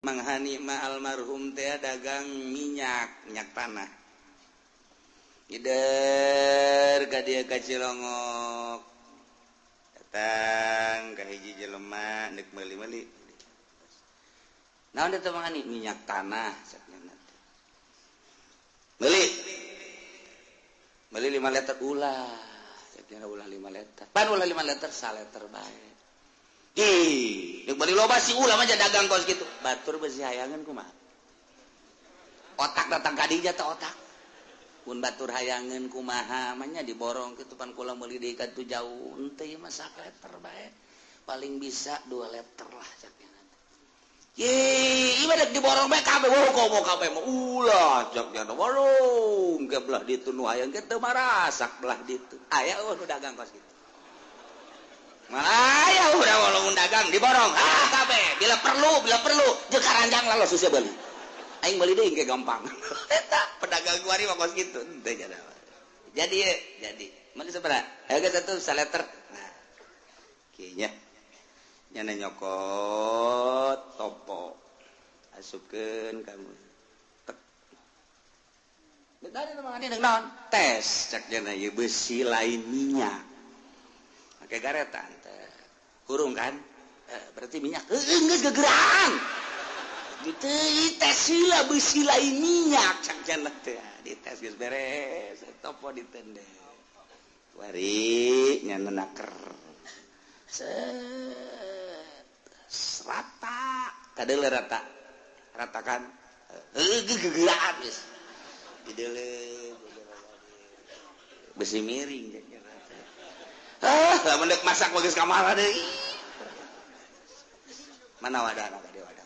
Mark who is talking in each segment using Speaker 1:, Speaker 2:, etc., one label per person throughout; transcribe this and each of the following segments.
Speaker 1: Mang Hani mah almarhum teh dagang minyak, minyak tanah. Ngider ka dieu ka Cilongok. Datang ka hiji jelema deuk meuli-meuli. Naon eta Mang Hani? Minyak tanah cenah. Meuli. Meuli 5 liter ulah. Cenah ulah 5 liter. Pan ulah 5 liter, saliter bae. Ih, deuk meuli loba si ulah mah dagang kos kitu. Batur besi hayangan kumaha? Otak datang ka dinya teh otak. Mun batur hayangan kumaha mah nya diborong kitu pan kula meuli deui ka tu jauh. Henteu ieu mah saliter bae. Paling bisa 2 liter lah caknya. Ye, ieu mah deuk diborong bae kabeh woh komo kabeh mah ulah caknya warung ke belah ditu nu hayang ge teu marasak belah ditu. Aya eueuh nu dagang kos kitu. Malah aya urang walaupun dagang diborong ah kabeh bila perlu jeung karanjang lalu susah beli. Aing beli deui ge gampang. Eta pedagang kuari mah kos kitu henteu jadi. Jadi ye, jadi. Meuli sabaraha? Harga satu saleter. Nah. Kieu nya. Nyana nyokot topo. Asupkeun kamu. Tek. Benar mah ini naon? Tes cak nya ieu besi lain minyak. Pakai garetan teh. Hurung kan? Berarti minyak. Heueuh geus gegeraan. Gitu tes heula besi lain minyak cak cenah teh. Dites geus beres, topo ditende. Wari nyana naker. Set rata, kadeuleu rata. Rata kan? Heueuh gegeraan geus. Dideuleu besi miring cak cenah teh. Ah, lamun deuk masak mah geus kamara deui. Mana wadana tadi wadah.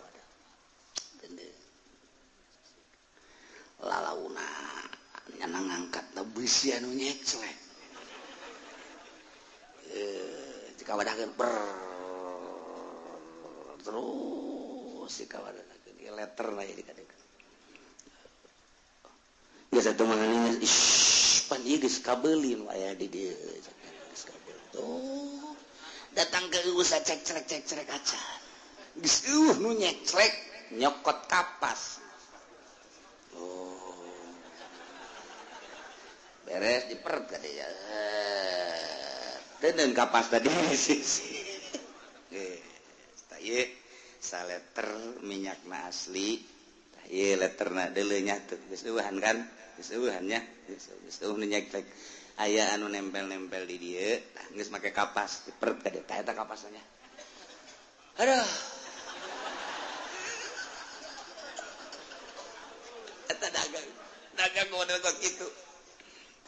Speaker 1: Lalauna nyana ngangkat na besi anu nyeclek. Jika wadahkeun ber terus dikawadahkeun ieu letter lah jadi kadeukeuh. Geus atuh mah ish pan ieu geus kabeuli nu aya di dieu geus kabeuli. Tuh datang ke usaha cek-cek acan. Geus eueuh nu nyeclek nyokot kapas. Beres diperet tadi ya. Deun kapas tadi sisi. Geus tah ieu saleter minyakna asli. Tah ieu letterna deuleu nya teu geus eueuhan kan? Geus eueuhan nya. Geus eueuh nu nyeklek. Aya anu nempel-nempel di dieu, tah geus make kapas diperet ka dieu. Tah eta kapasna nya. Aduh. Eta dagang. Dagang model kos kitu.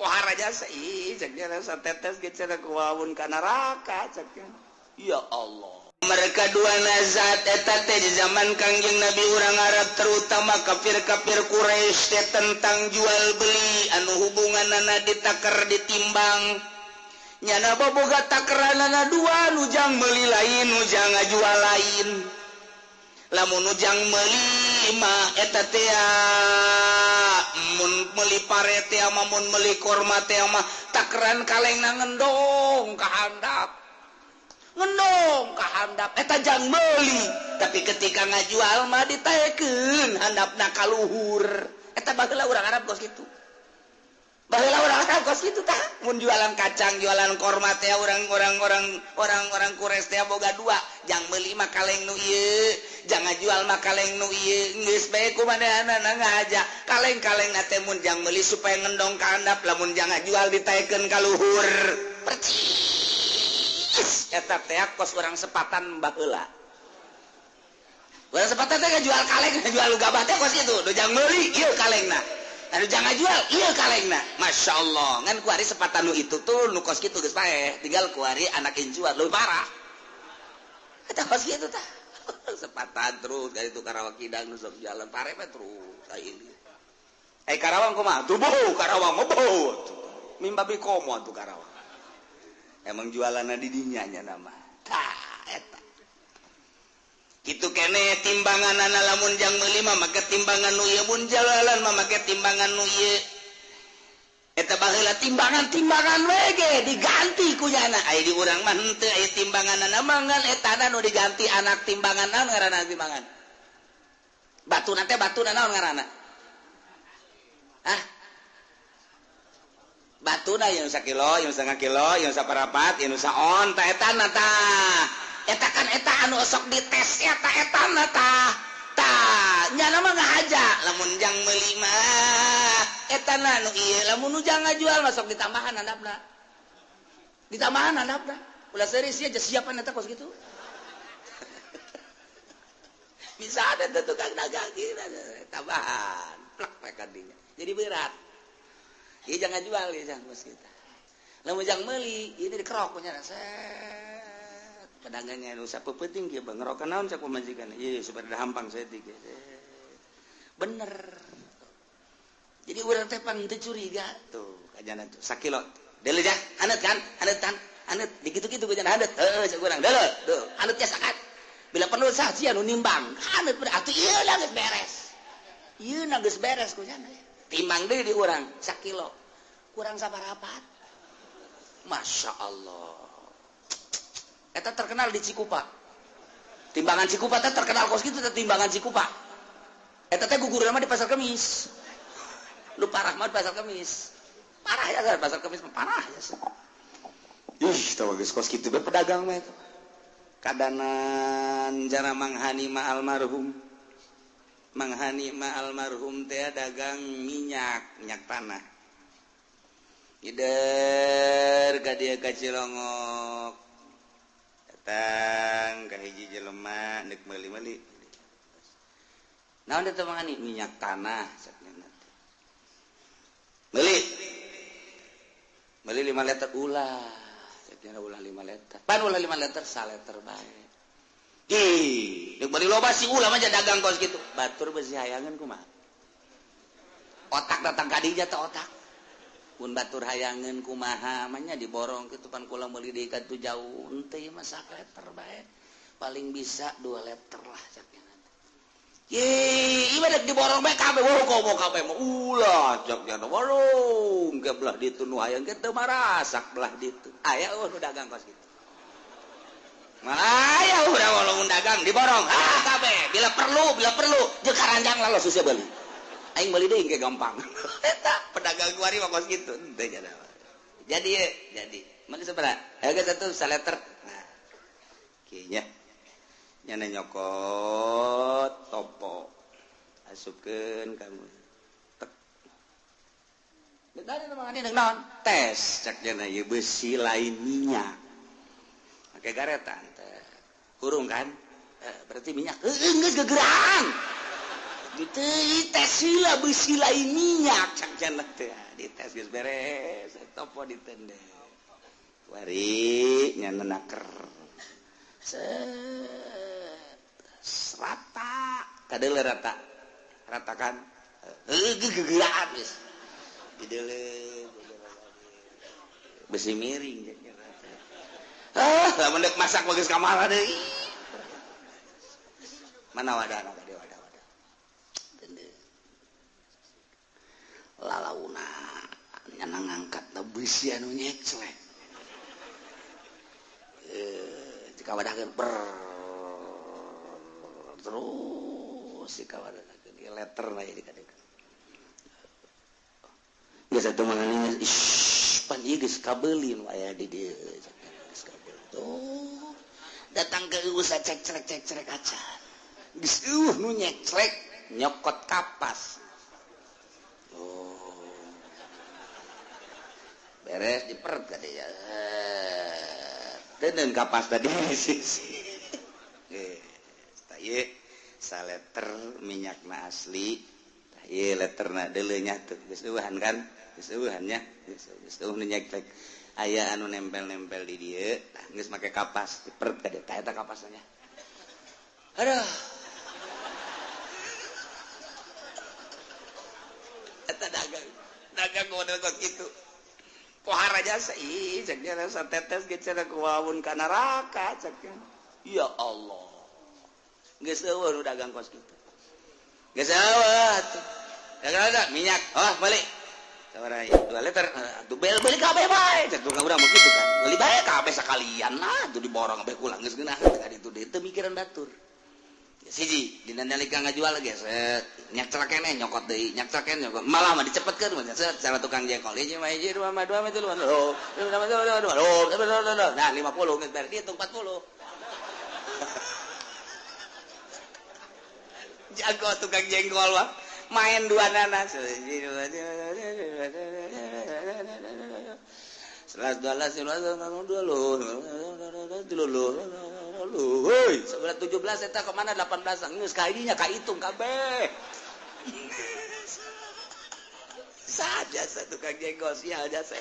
Speaker 1: Pohara jasa ih cek nya satetes ge cenah kuawun ka neraka cek nya. Ya Allah. Mereka dua nazat eta teh di zaman Kangjeng Nabi urang Arab terutama kafir-kafir Quraisy teh tentang jual beli anu hubunganana ditaker ditimbang. Nyana boboga takeranana dua nu jang meuli lain nu jang ngajual lain. Lamun nu jang meuli mah eta teh mun meuli pare teh mah mun meuli korma teh mah takeran kalengna ngendong ka handap. Ngendong ka handap eta jang meuli, tapi ketika ngajual mah ditaekeun handapna ka luhur. Eta baheula urang Arab kos kitu. Baheula urang Arab kos kitu tah mun jualan kacang, jualan korma teh orang-orang Quraisy teh boga dua, jang meuli mah kaleng nu ieu, jang ngajual mah kaleng nu ieu. Geus bae kumanehanana ngahaja. Kaleng-kalengna teh mun jang meuli supaya ngendong ka handap, lamun jang ngajual ditaekeun ka luhur. Percis eta teh kos urang sepatan baheula. Urang sepatan teh ngajual kaleng, ngajual gabah teh kos kitu, nu jang meuli ieu kalengna. Anu jangan jual ieu kalengna. Masya Allah, ngan kuari sepatan nu itu tuh nu kos kitu geus paeh, tinggal kuari anak incuan leuwih parah. Eta kos kitu tah. Sepatan terus dari itu Karawang kidang nu sok jalan pare mah terus aya ieu. Eh Karawang kumaha? Tuh beuh Karawang mah beuh. Mimbabi komo atuh Karawang. Emang jualanna di dinya nya nama. Tah eta. Kitu keneh timbanganana lamun jang meuli mah make timbangan nu ieu, mun jualan mah make timbangan nu ieu. Eta baheula timbangan-timbangan we ge diganti ku nyana. Aya di urang mah henteu aya timbanganana mah ngan etana nu diganti anak timbangan naon ngaranna timbangan. Batuna teh batuna naon ngaranna? Ah. Batuna yang sakilo, yang setengah kilo, yang saparapat, yang saon, tah etana tah. Eta kan eta anu osok dites eta etana tah. Tah, nyana mah ngahaja lamun jang meuli mah etana nu ieu lamun nu jang ngajual masuk ditambahan handapna. Ditambahan handapna. Ulah seuri sia siapan eta kos kitu. Bisa ada tuh tukang dagang gitu tambahan plak mereka dinya. Jadi berat. Iya jangan jual ya jangan bos kita. Lamun jang meuli ini dikerok punya set. Pedagangnya nu sapeupeting kieu bang ngerok naon cak pamajikan. Ieu supaya da hampang saeutik. Bener. Jadi urang teh pan teu curiga tuh kajana tuh sakilo. Deuleu jah, haneut kan? Haneutan, haneut dikitu-kitu kajana haneut. Heueuh cak urang deuleu. Tuh, haneut sakat. Bila perlu sah sia nu nimbang. Haneut atuh ieu lah geus beres. Ieu na geus beres kujana. Timbang deui di urang sakilo. Kurang sabarapat. Masya Allah. Eta terkenal di Cikupa. Timbangan Cikupa teh terkenal kos kitu teh timbangan Cikupa. Eta teh gugurna mah di pasar Kemis. Lu parah mah di pasar Kemis. Parah ya kan pasar Kemis mah parah ya. Ih, tau geus kos kitu bae pedagang mah eta. Kadanan jara Mang Hani ma almarhum. Mang Hani ma almarhum teh dagang minyak, minyak tanah. Gider ka dieu ka Cilongok. Datang ka hiji jelema deuk meuli-meuli. Naon teh Mang Hani? Minyak tanah cenah teh. Meuli. Meuli 5 liter ulah. Cenah ulah 5 liter. Pan ulah 5 liter saliter bae. Ih, deuk bari loba si ulah mah dagang kos kitu. Batur beusi hayangeun kumaha? Otak datang ka dinya teh otak. Mun batur hayangeun kumaha mah nya diborong kitu pan kula meuli deui ka tu jauh. Henteu ieu mah saliter bae. Paling bisa 2 liter lah cak nya. Ih, ieu mah deuk diborong bae kabeh woh komo kabeh mah ulah cak nya warung ke belah ditu nu hayang ge teu marasak belah ditu. Aya eueuh nu dagang kos kitu. Malaya udah walaupun dagang diborong ah kabeh bila perlu jeung karanjang lalu susah beli aing beli deui ge gampang eta pedagang kuari mah kos kitu henteu jadi mana sabaraha harga satu saleter nah kieu nya nyana nyokot topo asupkeun kamu tek deuk naon tes cak nya ieu besi lain minyak pakai garetan teh hurung kan berarti minyak geus gegeraan gitu tes heula beusi lain minyak cak cenah teh dites geus beres topo ditende wari nya naker set rata kadeuleu rata rata kan gegeraan geus dideuleu besi miring. Ah, lamun deuk masak bagus kamar deui. Mana wadahna tadi wadah wadah. Dende. Lalauna nya ngangkat na beusi anu nyeclek. Jika wadahkeun ber terus jika wadahkeun ieu letter na jadi kadeukeun. Geus atuh mangani ish pan ieu geus kabeuli nu aya di dieu. Tuh datang ke usaha cek-cek acan geus eueuh nu nyeclek nyokot kapas. Oh beres diperet ka dieu teuneun kapas tadi sisi geus tah ieu saleter minyakna asli tah ieu letterna deuleu nya tuh geus eueuhan kan geus eueuhan nya geus eueuh nu nyeclek aya anu nempel-nempel di dieu tah geus make kapas diperet ka dieu tah eta kapasna. Aduh eta dagang model kos kitu pohara jasa ih cek nya satetes ge cenah kuawun ka neraka cek nya. Ya Allah geus eueuh nu dagang kos kitu geus eueuh atuh dagang minyak oh balik sabaraha 2 liter atuh bel beli kabeh bae cek tukang urang mah kitu kan beli bae kabeh sakalian lah atuh diborong kabeh kulang geus geunahan ka ditu deui teu mikiran batur Siji dina nalika ngajual ge set nyak keneh nyokot deui, nyak keneh nyokot. Malah mah dicepetkeun mah set cara tukang jengkol. Hiji mah hiji, dua mah dua mah tilu, lo. Dua mah dua dua lo. Nah, 50 geus beres dihitung 40. Jago tukang jengkol mah. Main dua nanas. 11 12 11 dua lo. Tilu lo. Hoi, 17 eta ke mana 18 geus ka dinya kahitung kabeh. Saja satu tukang jengkol sial jasa.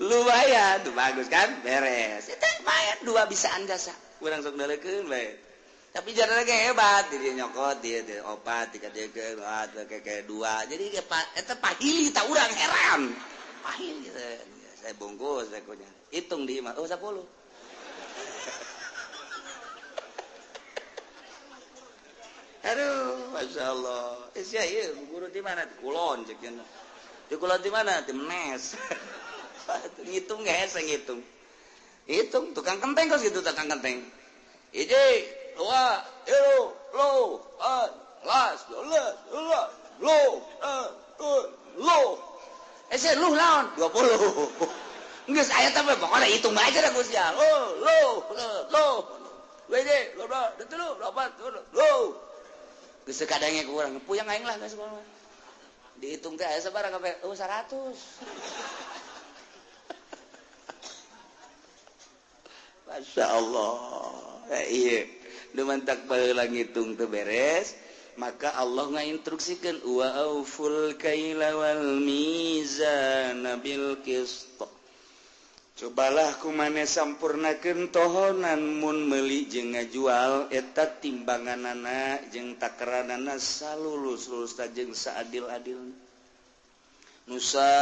Speaker 1: Lumayan tuh bagus kan? Beres. Eta lumayan dua bisaan jasa. Urang sok daleukeun bae. Tapi jarang lagi hebat, dia nyokot, dia opat, tiga dia ke, dua, dua. Jadi eta pahili tak urang heran. Pahili saya bungkus saya kunya. Hitung di imah, oh 10. Aduh, masya Allah. Sia ieu guru di mana? Di Kulon cek cenah. Di Kulon di mana? Di Menes. Ngitung ge hese ngitung. Hitung tukang kenteng kos gitu tukang kenteng. Hiji, dua, tilu, lo, las, las, lo, lo. Eh lu lawan 20. Geus aya teh pokona hitung bae dah geus ya. Lo, lo, lo. Wede, lo, lo, delapan, lo. Geus kadangnya kurang, puyeng aing lah geus dihitung teh aya sabaraha kabeh? Oh 100. Masya Allah. Iya, dumantak baheula ngitung teu beres, maka Allah ngainstruksikeun wa auful kaila wal mizana bil qist. Cobalah kumane sampurnakeun tohonan mun meuli jeung ngajual eta timbanganana jeung takaranana salulus-lulus jeung saadil-adilna. Nusa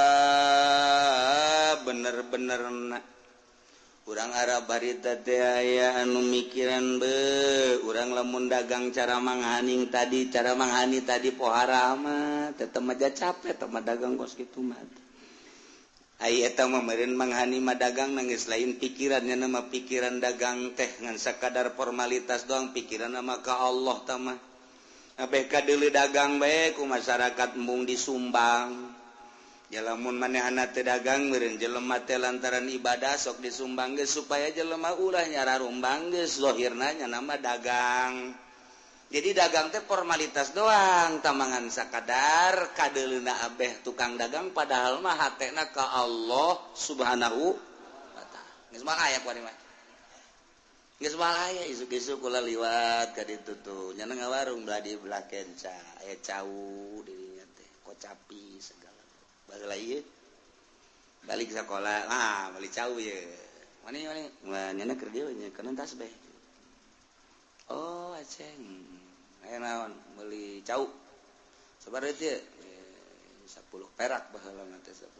Speaker 1: bener-benerna urang Arab barita teh aya anu mikiran be urang lamun dagang cara manghaning tadi cara manghani tadi pohara mah tetep aja capek teh mah dagang kos kitu mah. Ai eta mah meureun manghani mah dagang nangis lain pikirannya nama pikiran dagang teh ngan sakadar formalitas doang pikiranna mah ka Allah tah mah. Abeh kadeuleu dagang bae ku masyarakat embung disumbang. Ya lamun manehna teu dagang meureun jelema teh lantaran ibadah sok disumbang geus supaya jelema ulah nyararumbang geus zahirna nya nama dagang. Jadi dagang teh formalitas doang tamangan sakadar kadeuleuna abeh tukang dagang padahal mah hatena ka Allah Subhanahu wa taala. Geus mah aya kuari mah. Geus mah aya isuk-isuk kula liwat ka ditu tuh nya ngawarung belah di belah kenca aya cau dirinya teh kocapi segala. Baheula ieu balik sekolah ah balik cau ye mani mani nyana keur dieu nya kana tasbih. Oh aceng aya naon meuli cau sabaraha ieu 10 perak baheula mah teh 10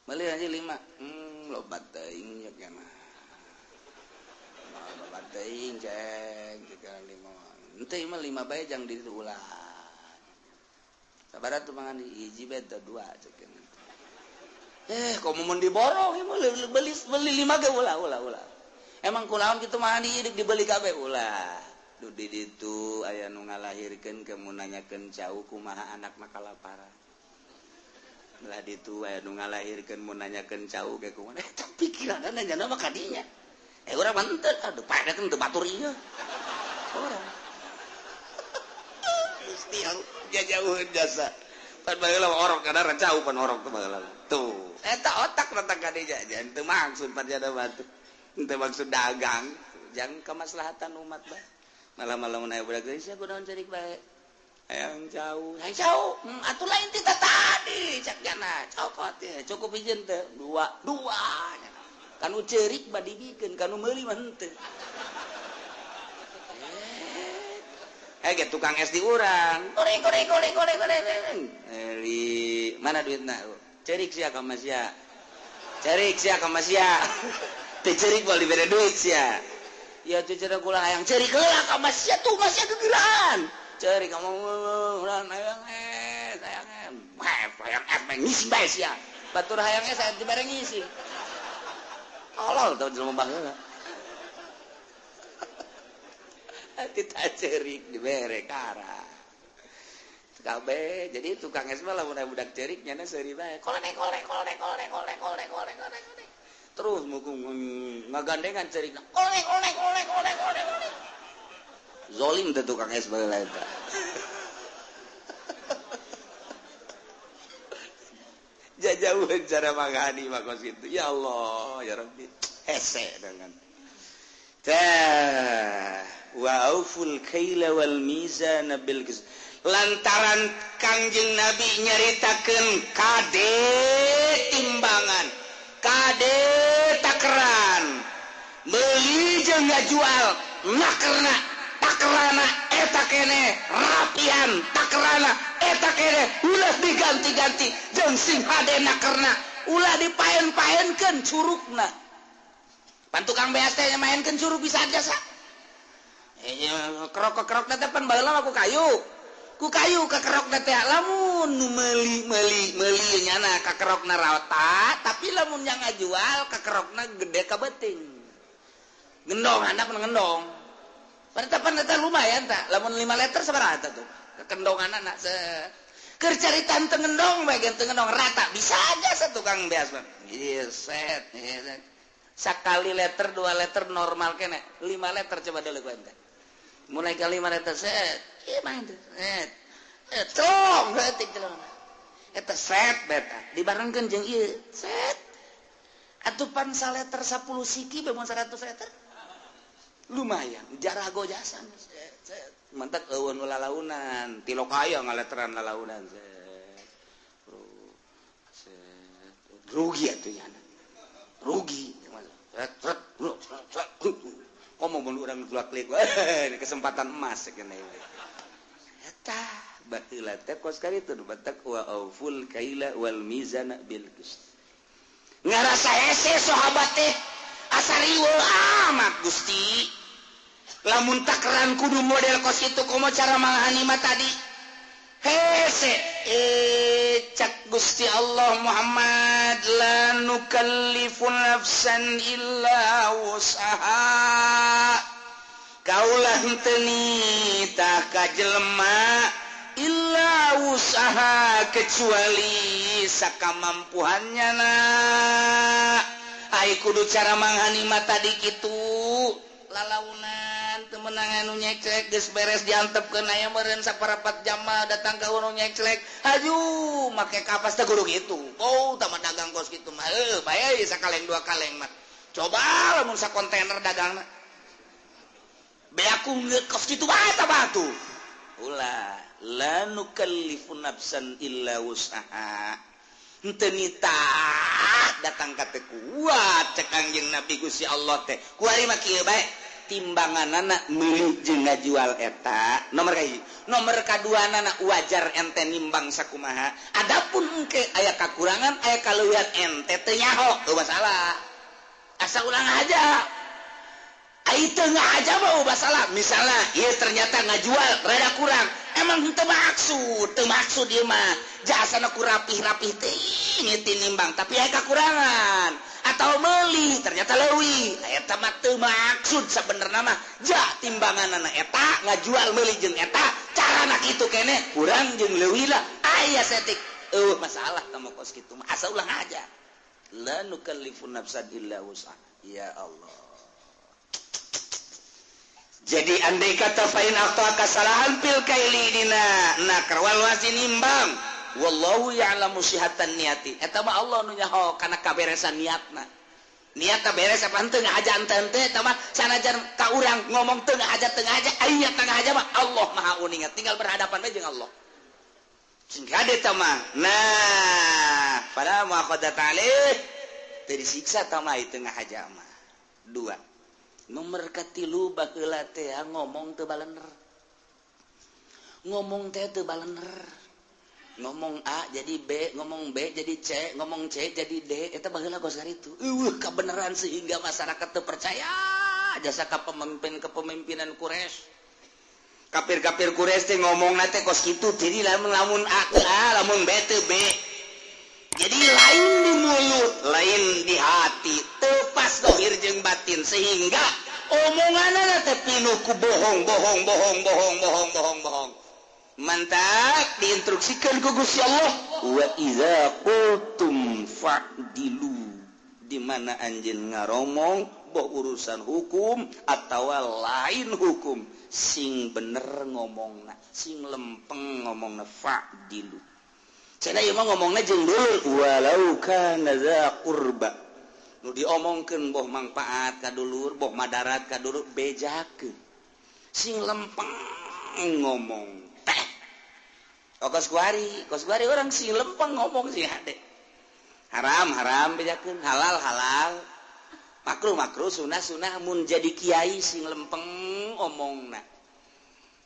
Speaker 1: meuli aja 5 loba teuing nya kana loba teuing ceng jika 5 henteu mah 5 bae jang di ulah. Sabaraha tuh mangan hiji bae teh dua cek. Kok mun diborong ieu beli beli 5 ge ulah ulah ulah. Emang kulaon kitu mah dibeli kabeh ulah. Duh di ditu aya nu ngalahirkeun ke mun nanyakeun cau kumaha anakna kalaparan. Lah ditu aya nu ngalahirkeun mun nanyakeun cau ge kumaha. Eta pikiranna nyana mah kadinya. Urang mah henteu aduh paekeun teu batur ieu. Urang. Gusti jauh jasa pan baheula orok kana cau pan orok teh baheula tuh eta otak letak ka dinya teu maksud pan jada batu teu maksud dagang jang kemaslahatan umat bae malah-malah mun aya budak geus kunaon ceurik bae hayang jauh hayang jauh atuh lain ti tadi cak jana cokot ye cukup izin teh dua dua kanu ceurik mah dibikeun kanu meuli mah henteu. Tukang es di urang. Goreng goreng goreng goreng goreng. Eli, mana duitna? Cerik sia ka mas sia. Cerik sia ka mas sia. Teu cerik moal dibere duit sia. Ya teu cerik ulah hayang cerik heula ka mas sia tuh mas sia gegeran. Cerik ka urang hayang es, hayang es. Hayang es mah ngisi bae sia. Batur hayang es aya dibere ngisi. Tolol tau jelema baheula. Tita cerik dibere kara. Kabeh jadi tukang es mah lamun aya budak cerik nyana seuri bae. Kolek kolek kolek kolek kolek kolek kolek kolek. Terus mukung ngagandengan cerikna. Kolek kolek kolek kolek kolek kolek. Zolim teh tukang es baheula eta. Jajauhan cara manghani mah kos kitu. Ya Allah, ya Rabbi. Hese dengan. Tah, wa auful kaila wal mizana bil qist. Lantaran Kangjeng Nabi nyaritakeun kade timbangan, kade takeran, meuli jeung ngajual, nakerna, takerana eta keneh, rapian takerana eta keneh, ulah diganti-ganti jeung sing hade nakerna, ulah dipaen-paenkeun curugna. Pan tukang beas teh mainkeun curug bisa jasa. Kerok-kerok teh pan baheula mah ku kayu. Ku kayu kakerok teh lamun nu meuli meuli nyana kakerokna rata, tapi lamun yang ngajual kakerokna gede ka beuting. Gendong handap ngendong. Pan eta lumayan tak, lamun 5 liter sabaraha tuh. Kendonganna se keur caritan teu ngendong bae teu ngendong rata bisa aja satukang beas mah. Ieu set, sakali liter 2 liter normal kene, 5 liter coba deuleu ku ente. Mulai ke 5 liter set, ieu mah teh. Set. Celong leutik celong. Eta set beta dibarengkeun jeung ieu set. Atuh pan saliter 10 siki bae mun 100 liter. Lumayan jarago jasan set, set. Mantak eueun lalaunan, tilokaya ngaleteran lalaunan set. Set. Rugi atuh nyana. Rugi. Set, set, set. Komo mun urang klik kesempatan emas kene. Eta baheula teh kos karitu batak wa auful kaila wal mizana bil qist. Ngarasa hese sahabat teh asa riweuh amat Gusti. Lamun takeran kudu model kos kitu komo cara manghani mah tadi. Hese cak Gusti Allah Muhammad la nukallifu nafsan illa wus'aha. Kaulah henteu nitah ka jelema illa wus'aha kecuali sakamampuhannya na. Ai kudu cara manghani mah tadi kitu. Lalaunan temenangan nu nyeklek geus beres diantepkeun aya meureun saparapat jam mah datang ka nu nyeklek haju make kapas teh kudu kitu. Oh tah mah dagang kos kitu mah heuh bae sakaleng dua kaleng mah. Coba lamun sakontainer dagangna. Beaku kos kitu bae tah batu. Ulah la nukallifu nafsan illa wus'aha. Henteu nitah datang ka teh kuat cek Kangjeng Nabi Gusti Allah teh. Kuari mah kieu bae timbanganana meuli jeung ngajual eta nomor kahiji. Nomor kaduanana wajar ente nimbang sakumaha. Adapun engke aya kakurangan aya kaleuwihan ente teu nyaho teu masalah. Asa ulang aja. Ai teu ngahaja mah masalah. Misalnya ieu ternyata ngajual rada kurang. Emang teu maksud ieu mah. Jasana ku rapih-rapih teuing tinimbang tapi aya kakurangan. Atau meuli ternyata leuwih eta mah teu maksud sabenerna mah ja timbanganana eta ngajual meuli jeung eta carana kitu keneh kurang jeung leuwih lah aya setik eueuh masalah tah mah kos kitu mah asa ulang aja la nukallifu nafsan illa wus'aha. Ya Allah. Jadi andai kata fa in akhta kasalahan fil kaili dina nakar wal wazni nimbang wallahu ya'lamu sihatan niati. Eta mah Allah nu nyaho kana kaberesan niatna. Niatna beres apa henteu ngahaja henteu eta mah sanajan ka urang ngomong teu ngahaja aya teu ngahaja mah Allah Maha Uninga tinggal berhadapan we jeung Allah. Sing kade eta mah. Nah, pada muaqadat alaih teu disiksa ta mah teu ngahaja mah. Dua. Nomor katilu baheula teh ngomong teu balener. Ngomong teh teu balener. Ngomong A jadi B, ngomong B jadi C, ngomong C jadi D, eta baheula kos karitu. Eueuh kabeneran sehingga masyarakat teu percaya jasa ka pemimpin kepemimpinan Quraisy. Kafir-kafir Quraisy teh ngomongna teh kos kitu, jadi lamun lamun A teu A, lamun B teu B. Jadi lain di mulut, lain di hati, teu pas dohir jeung batin sehingga Omonganana teh pinuh ku bohong bohong bohong bohong bohong bohong bohong. Mantap diinstruksikan ku Gusti Allah wa idza qultum fa'dilu. Di mana anjeun ngaromong boh urusan hukum atawa lain hukum sing bener ngomongna, sing lempeng ngomongna fa'dilu. Cenah ieu mah ngomongna jeung dulur walau kana za qurba. Nu diomongkeun boh mangpaat ka dulur, boh madarat ka dulur bejakeun. Sing lempeng ngomong teh. Oh, kos kuari orang sing lempeng ngomong sing hade. Haram haram bejakeun, halal halal. Makruh makruh, sunah sunah mun jadi kiai sing lempeng omongna.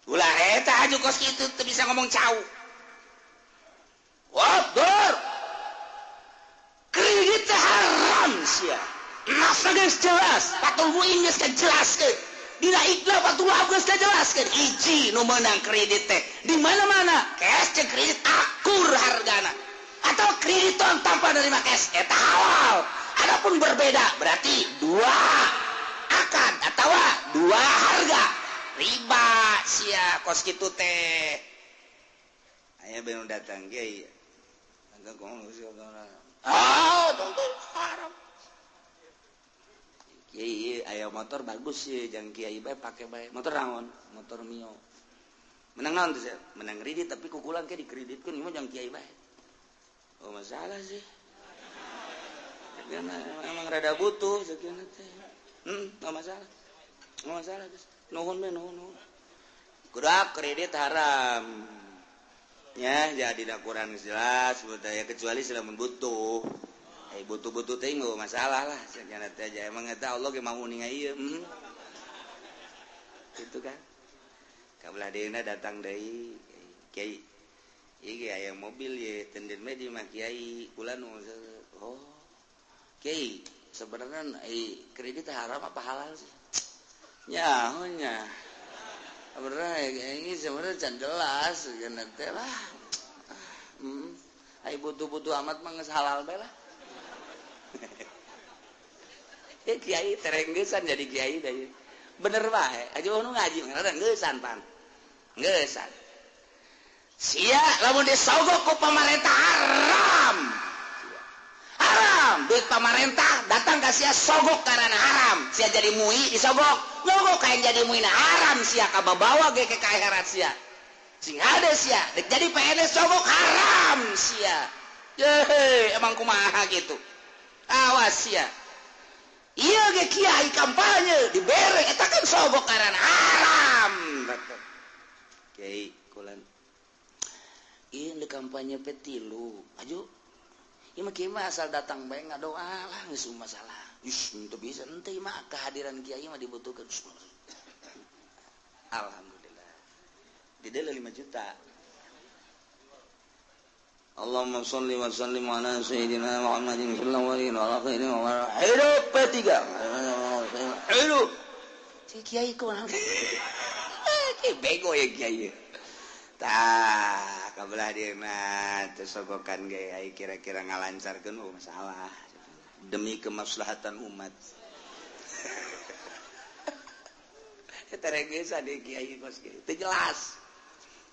Speaker 1: Ulah eta aju kos kitu teu bisa ngomong cau. Wah, dor. Kredit haram sia. Nafsu geus jelas, Fathul Muin geus kajelaskeun. Dina Iqlal Fathul Wahab geus kajelaskeun. Hiji nu meunang kredit teh. Di mana-mana cash jeung kredit akur hargana. Atau krediton tanpa nerima cash eta halal. Adapun berbeda berarti dua akad atau dua harga. Riba sia kos kitu teh. Aya benu datang kiai. Ah, tonton haram. Kiai aya motor bagus sih, jangan kiai bae pake bae. Motor naon? Motor Mio. Menang naon teh? Menang kredit tapi kukulan ke dikreditkeun ieu mah jangan kiai bae. Oh masalah sih. Emang rada butuh sekian teh. Enggak masalah. Enggak masalah, guys. Nuhun we nuhun nuhun. Kudu kredit haram. Ya, jadi dah kurang jelas budaya kecuali selamun butuh. Butuh-butuh teh enggak masalah lah. Sekian teh aja emang eta Allah ge mau ninga ieu. Itu kan. Kabelah deuna datang deui kiai. Ieu ge aya mobil ye tenden mah di mah kiai kula nu oh. Kiai, sebenarnya kredit haram apa halal sih? Nya, nya. Sebenarnya ini sebenarnya can jelas geuna teh lah. Ai butuh-butuh amat mah geus halal bae lah. Kiai terenggesan jadi kiai deui. Bener bae, aja nu ngaji ngaran geusan pan. Geusan. Sia lamun disogok ku pamarentah haram. Haram, duit pamarentah datang ka sia sogok karena haram. Sia jadi mui disogok. Nyogok kayak jadi mui na haram sia kababawa ge ke akhirat sia. Sing hade sia, dek jadi PNS sogok haram sia. Yehe, emang kumaha gitu. Awas sia. Ieu ge kiai kampanye dibere eta kan sogok karena haram. Kiai kulan. Ieu di kampanye P3. Aju. Ieu mah kiai mah asal datang bae ngadoa lah geus masalah. Ih, teu bisa henteu mah kehadiran kiai mah dibutuhkan. Alhamdulillah. Didele 5 juta. Allahumma sholli wa sallim ala sayyidina Muhammadin sallallahu alaihi wa sallam. Hidup P3. Hidup. Si kiai kumaha? Ki bego ya kiai. Tah, kabelah dia mah teu sogokan ge ai kira-kira ngalancarkeun oh masalah demi kemaslahatan umat. Eta regesan di kiai kos kieu teu jelas.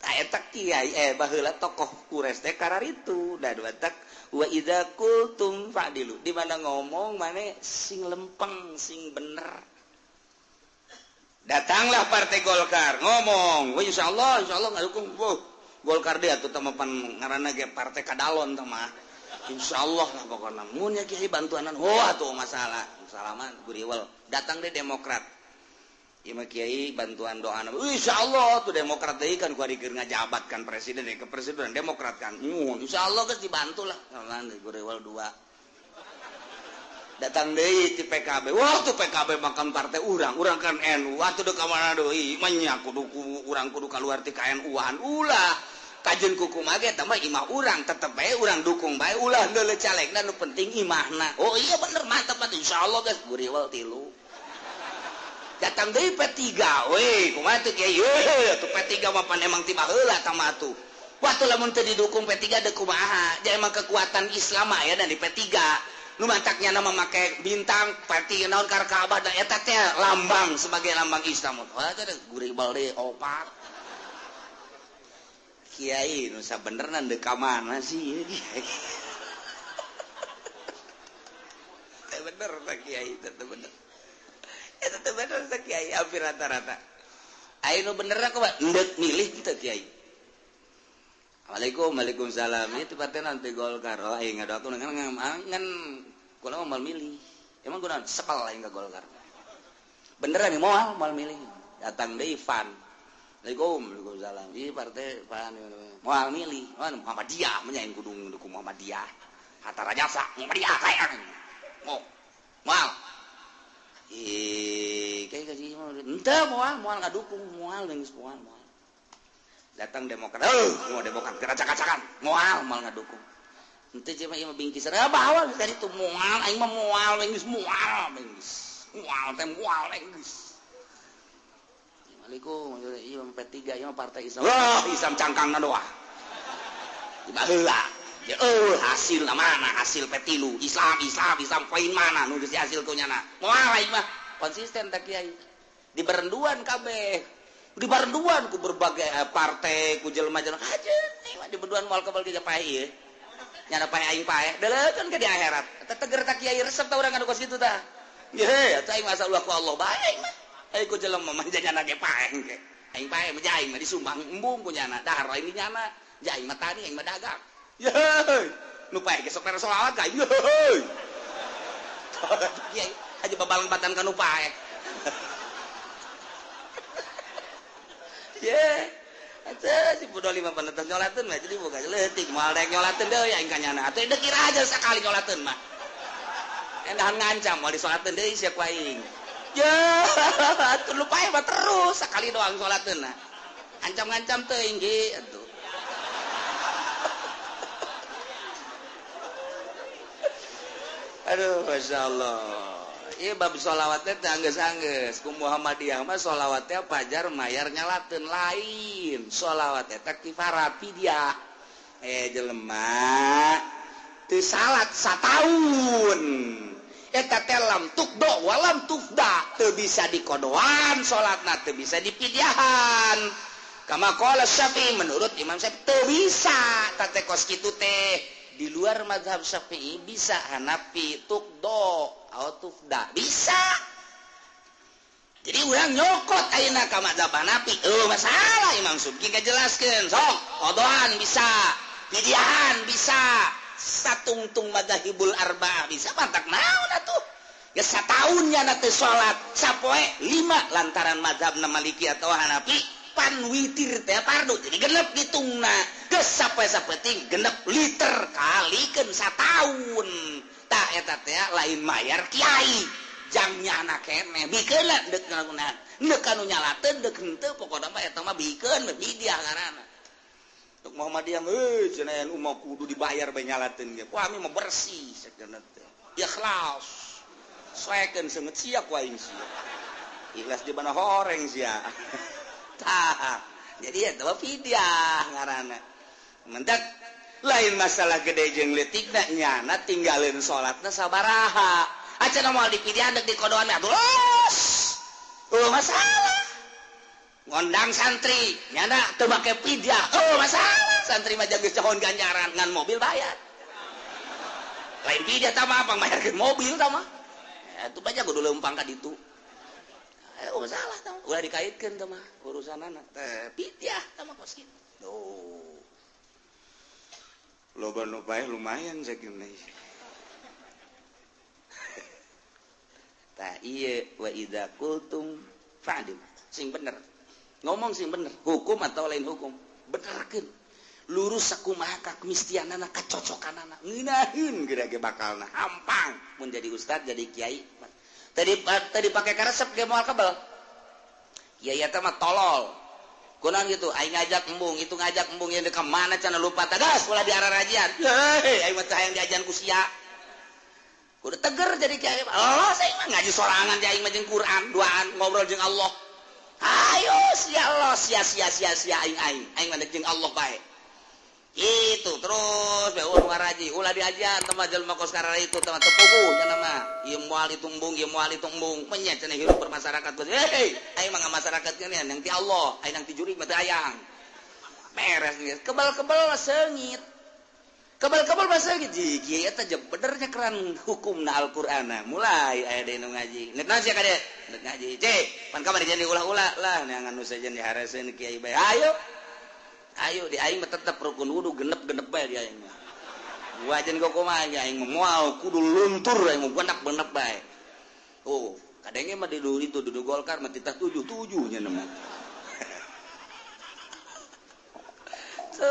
Speaker 1: Tah eta kiai baheula tokoh Quraisy teh kararitu da batak wa idza qultum fa'dilu. Di mana ngomong mane sing lempeng sing bener. Datanglah Partai Golkar ngomong, wah insyaallah ngadukung. Wah, Golkar dia tuh tama pan ngaranna ge Partai Kadalon tah mah. Insyaallah lah pokona mun ya kiai bantuanan. Wah tuh masalah. Salaman guriwel. Datang deh Demokrat. Ieu mah kiai bantuan doana. Insyaallah tuh Demokrat deui kan kuari keur ngajabat kan presiden ke presiden Demokrat kan. Insyaallah geus dibantu lah. Salaman guriwel 2. Datang deui ti PKB. Wah tuh PKB makan partai urang, urang kan NU. Atuh deuk ka mana deui? Manya kudu urang kudu kaluar ti KNU-an. Ulah. Kajeun kuku mah ge eta mah imah urang, tetep bae urang dukung bae ulah deuleu calegna nu penting imahna. Oh iya bener mantep atuh insyaallah geus guriwel 3. Datang deui P3 we, kumaha tuh kiai? Tuh P3 mah pan emang ti baheula tah mah atuh. Waktu lamun teu didukung P3 deuk kumaha? Ja emang kekuatan Islam aya dan di P3. Nu mataknya nama make bintang pati naon kar Ka'bah da eta teh lambang sebagai lambang Islam. Wah teh gurih balde opat. Kiai nu sabenerna deuk ka mana sih ieu kiai? Teh bener teh kiai teh bener. Eta teh bener teh kiai hampir rata-rata. Aya nu benerna kumaha? Endek milih teh kiai. Assalamualaikum, waalaikumsalam. Itu partai nanti Golkar. Oh, aing ngadoakeun ngan kula mah moal milih. Emang kunaon sepal aing ka Golkar. Beneran nih moal milih. Datang deui Van. Assalamualaikum, waalaikumsalam. Ieu partai Van moal milih. Muhammadiyah mah aing kudu dukung Muhammadiyah. Hatta Rajasa Muhammadiyah kayak. Moal. Ih, kayak kasih henteu moal ngadukung, moal geus moal. Datang Demokrat, mau Demokrat keracak-kacakan, moal ngadukung. Henteu cuma ieu mah bingkisan, bawa geus itu moal, aing mah moal geus moal geus. Moal teh moal geus. Assalamualaikum, ieu mah P3, ieu mah partai Islam. Wah, Islam cangkangna doa. Baheula. Ya hasil mana hasil P3, Islam Islam Islam poin mana nu geus hasil ku nyana. Moal aing mah konsisten teh kiai. Diberenduan kabeh. Dibarenduan ku berbagai partai ku jelema-jelema aja nih mah diberduan moal kebal ge paeh ieu nyana paeh aing paeh deuleukeun ke di akhirat eta teger ta kiai resep ta urang anu kos kitu tah ye atuh aing masa ulah ku Allah bae aing mah aing ku jelema mah nyana ge paeh ge aing paeh mah aing mah disumbang embung ku nyana dahar aing di nyana ja aing mah tani aing mah dagang ye nu paeh ge sok mere selawat ka aing ye kiai aja babalang batan ka nu paeh. Ye, eta si bodoh lima penetes nyolateun mah jadi boga leutik moal daek nyolateun deui aing ka nyana. Atuh deuk kira aja sakali nyolateun mah. Endahan ngancam moal disolateun deui sia ku aing. Ye, atuh lupa mah terus sakali doang solateun nah. Ancam-ngancam teuing ge atuh. Aduh, masyaallah. Ieu bab sholawat teh anggeus-anggeus ku Muhammadiyah mah sholawat teh pajar mayar nyalateun lain sholawat teh kifarat fidyah jelema teu salat sataun eta teh lam tukdo walam tufda teu bisa dikodoan salatna teu bisa dipidyahan kama qala Syafi'i menurut Imam Syafi'i teu bisa teh kos kitu teh di luar mazhab Syafi'i bisa Hanafi tukdo tufda bisa. Jadi urang nyokot ayeuna ka mazhab Hanafi. Masalah Imam Subki ngajelaskeun sok qodoan bisa, pidyahan bisa, satungtung madzhabul arba'ah bisa mantak naon atuh. Geus sataun nyana teu salat, sapoe 5 lantaran mazhabna Maliki atau Hanafi pan witir teh fardu. Jadi genep hitungna. Geus sapoe sapenting genep liter kalikeun sataun. Tak eta teh lain mayar kiai jang nyana keneh bikeun deuk ngalakunan deuk anu nyalateun deuk henteu pokona mah eta mah bikeun bidiah ngaranna tuk Muhammadiyah euy cenah anu mah kudu dibayar bae nyalateun ge ku ami mah bersih sakeuna teh ikhlas soekeun seungeut sia ku aing sia ikhlas di mana horeng sia tah jadi eta mah fidyah ngaranna mendak lain masalah gede jeung leutikna nyana tinggalin salatna sabaraha acan moal dipidih deuk dikodoan atuh los masalah ngondang santri nyana teu make pidyah masalah santri mah geus cahon ganjaran ngan mobil bayar lain pidyah tah mah pang bayarkeun mobil tah mah atuh banyak kudu leumpang ka ditu masalah tah ulah dikaitkeun tah mah urusanana teh pidyah tah mah kos kitu. Loba nu paeh lumayan sakeun tah ieu wa idza qultum fa'dil sing bener ngomong sing bener hukum atau lain hukum benerkeun lurus sakumaha kamistianana kacocokanana ngeunaheun geura ge bakalna hampang mun jadi ustad jadi kiai tadi pake karesep ge moal kebel kiai eta mah tolol kunaon gitu aing ngajak embung itu ngajak embung yang ke mana cenah lupa tagas ulah di arah rajian heuh aing mah hayang diajan ku sia kudu teger jadi kiai Allah saya mah ngaji sorangan aing mah jeung Quran duaan ngobrol jeung Allah ayo sia Allah sia sia sia sia aing aing aing mah jeung Allah bae Itu terus be ulah ngaraji, ulah diajar teh jelema kos karara itu teh teu puguh nya mah. Ieu moal itu embung, ieu moal itu embung. Menya cenah hirup bermasyarakat. Hei, aing mah masyarakat nya yang ti Allah, aing ti jurig mah teu hayang. Beres geus. Kebal-kebal seungit. Kebal-kebal masa gitu, kiai eta benernya keran hukumna Al-Qur'ana. Mulai aya deui nu ngaji. Nek naon sia kade? Nek ngaji. Cek, pan kamari jadi ulah-ulah lah neangan nu sejen dihareseun kiai bae. Ayo. Ayo di aing mah tetep rukun wudu genep-genep bae di aing mah. Wajan kok kumaha aing mah moal kudu luntur aing mah genep-genep bae. Oh, kadenge mah di dulu itu duduk Golkar mah titah 7-7 nya mah. So,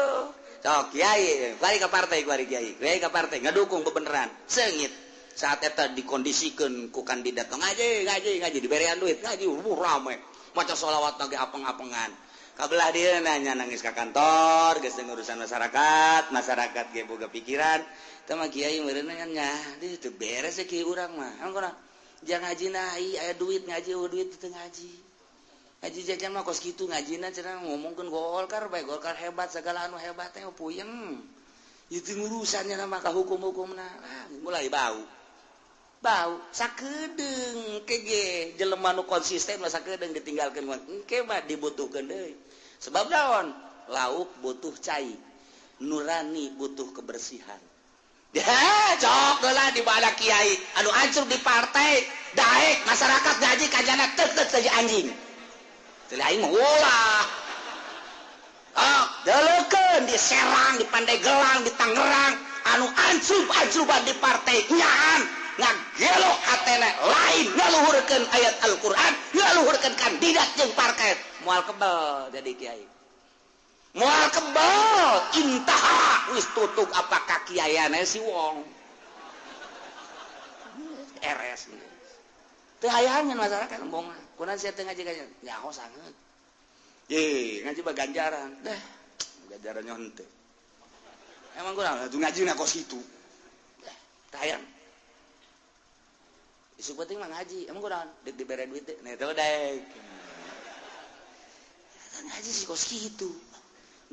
Speaker 1: sok kiai, balik ke partai kuari kiai, kiai ke partai ngadukung bebeneran, seungit. Saat eta dikondisikeun ku kandidat ngaji, ngaji, ngaji diberean duit, ngaji rame. Maca sholawat lagi apeng-apengan. Kabelah dia nanya nangis ke kantor, geus urusan masyarakat, masyarakat ge boga pikiran. Teh mah kiai meureun nya, di teu beres kiai urang mah. Emang kunaon? Jangan ngaji na, aya duit ngaji, eueuh duit teu ngaji. Ngaji jajan mah kos kitu ngajina cenah ngomongkeun Golkar bae, Golkar hebat segala anu hebat teh puyeng. Itu urusannya nama ka hukum-hukumna. Ah, mulai bau. Bau sakedeung kege jelema nu konsisten mah sakedeung ditinggalkeun mah engke mah dibutuhkeun deui. Sebab naon? Lauk butuh cai, nurani butuh kebersihan. Ya, cok lah di bala kiai anu hancur di partai, daek masyarakat ngaji kajana tek-tek saja anjing. Aing mah ulah. Ah, deleukeun di Serang, di Pandeglang, di Tangerang, anu ancrub-ancruban di partai nyaan ngagelo hatena lain ngaluhurkeun ayat Al-Qur'an, ngaluhurkeun kandidat jeung partai. Moal kebel jadi kiai. Moal kebel intaha wis tutug apakah kiaiana si wong. RS. Teu hayangan masyarakat embong. Kunaon sia teu ngaji kajian? Nyaho sanget. Ye, ngaji mah ganjaran. Deh, ganjarannya henteu. Emang kunaon atuh ngajina kos kitu. Deh, teu hayang. Isuk penting mah ngaji, emang kunaon? Deuk dibere duit teh, nah teu daek. Ngaji sih kos kitu.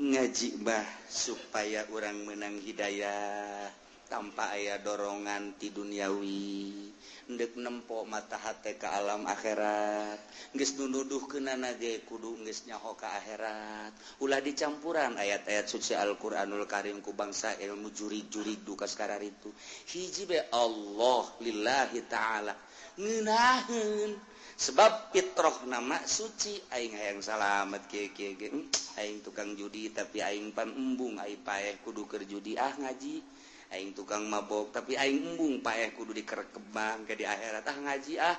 Speaker 1: Ngaji mah supaya urang menang hidayah tanpa aya dorongan ti duniawi. Ndek nempo mata hate ka alam akhirat geus nuduhkeunana ge kudu geus nyaho ka akhirat ulah dicampuran ayat-ayat suci Al-Qur'anul Karim ku bangsa ilmu jurig-jurig duka sakararitu hiji be Allah lillahi ta'ala ngeunaheun sebab fitrah nama suci aing hayang salamet kieu-kieu ge aing tukang judi tapi aing pan embung aing paeh kudu keur judi ah ngaji aing tukang mabok tapi aing embung paeh kudu dikerekebang ke di akhirat ah ngaji ah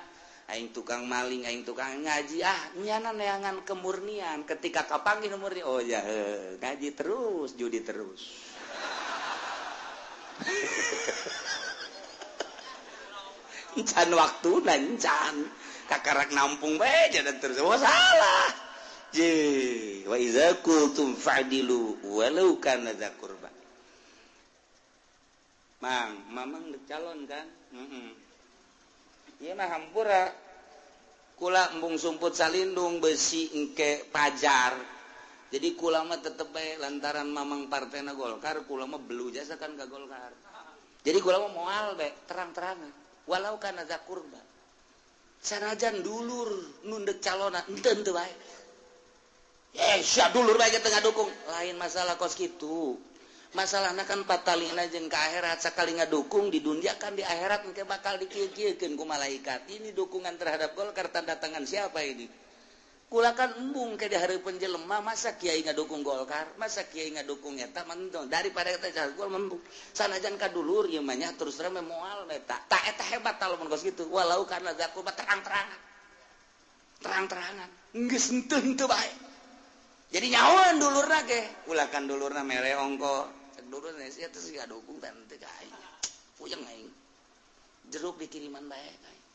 Speaker 1: aing tukang maling aing tukang ngaji ah nyana neangan kemurnian ketika kapanggih murni oh ya ngaji terus judi terus encan waktu encan kakarak nampung bae jalan terus oh salah je wa iza qultum fa'dilu walau kana dza qurba. Mang, mamang calon kan? Ieu mah hampura. Kula embung sumput salindung besi engke pajar. Jadi kula mah tetep bae lantaran mamang partena Golkar, kula mah belu jasa kan ka Golkar. Jadi kula mah moal bae terang-terangan. Walau kana za kurba. Sanajan dulur nu ndek calona henteu teu bae. Eh, sia dulur bae teu ngadukung. Lain masalah kos kitu. Masalahna kan patalina jeung ka akhirat sakali ngadukung di dunia kan di akhirat engke bakal dikieu-kieukeun ku malaikat. Ini dukungan terhadap Golkar tanda tangan siapa ini? Kula kan embung ke di hareupeun jelema masa kiai ngadukung Golkar, masa kiai ngadukung eta mah daripada eta gol embung. Sanajan ka dulur ieu mah nya terus terang moal eta. Ta eta hebat lamun kos kitu walau kana zakur terang-terangan. Terang-terangan. Geus henteu bae. Jadi nyahoan dulurna ge, ulah kan dulurna mere ongko. Dulur sia teh siga dukung tan teu ka aing. Puyeng aing. Jeruk dikiriman bae ka aing.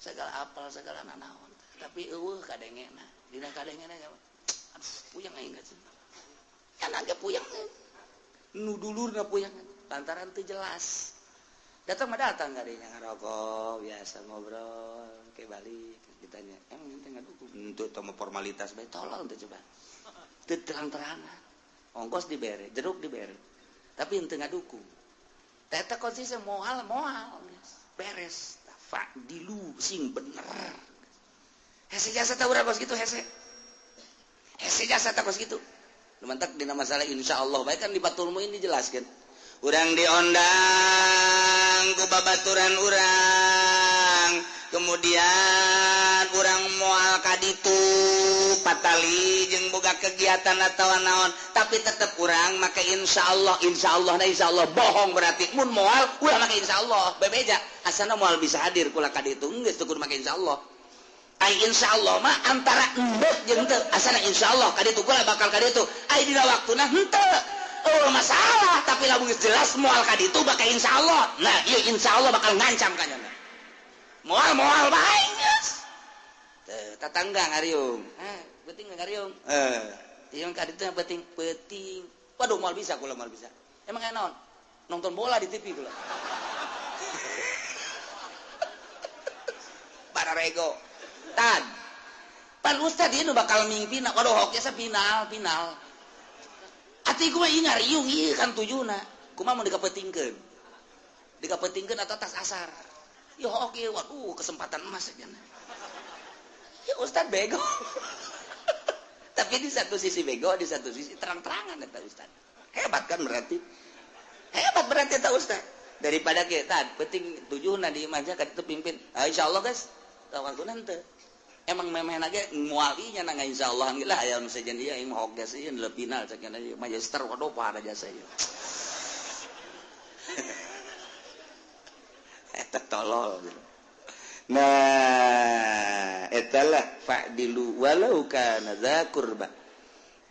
Speaker 1: Segala apal segala nanaon. Tapi eueuh kadengena. Dina kadengena aduh puyeng aing ka. Nya ge puyeng. Nu dulurna puyeng lantaran teu jelas. Datang mah datang kadinya ngarokok biasa ngobrol ke balik ditanya, "Emang ente ngadukung?" Henteu teh mah formalitas bae tolol teh coba. Teu terang-terangan. Ongkos dibere, jeruk dibere. Tapi henteu ngadukung. Eta konsisten moal moal beres. Fa'dilu sing bener. Hese jasa ta urang kos kitu hese. Hese jasa ta kos kitu. Lumantak dina masalah insyaallah bae kan di Fathul Muin dijelaskeun. Urang diondang ku babaturan urang, kemudian urang moal ka ditu patali jeung boga kegiatan atawa naon, tapi tetep urang make insyaallah, insyaallah na insyaallah bohong berarti mun moal ulah make insyaallah bebeja asana moal bisa hadir kula ka ditu geus teu kudu make insyaallah. Ai insyaallah mah antara endek jeung teu asana insyaallah ka ditu kula bakal ka ditu ai dina waktuna henteu. Oh masalah, tapi lamun geus jelas moal ka ditu bakal insyaallah. Nah, ieu insyaallah bakal ngancam ka nyana. Moal-moal bae geus. Teu tatangga ngariung. Peuting ngariung. Ieu ka ditu peuting peuting. Waduh moal bisa kula moal bisa. Emang aya naon? Nonton bola di TV kula. Bararego. Tan. Pan ustad ieu nu bakal mingpina. Waduh hoki asa final, final. Ati kumaha ieu ngariung ieu kan tujuna. Kumaha mun dikapetingkeun? Dikapetingkeun atau tas asar. Ya oke, waduh kesempatan emas aja. Ya ustad bego. Tapi di satu sisi bego, di satu sisi terang-terangan eta ustad. Hebat kan berarti? Hebat berarti eta ustad. Daripada kita penting tujuhna di imah ka ditu pimpin. Ah, insyaallah guys, tawakkul henteu. Emang memeh lagi mualinya nang insyaallah lah aya nu sejen ieu aing mah hoges ieu final sakieu Manchester waduh pada jasa ieu. Eta tolol gitu. Nah, eta lah fa'dilu walau kana dza qurba.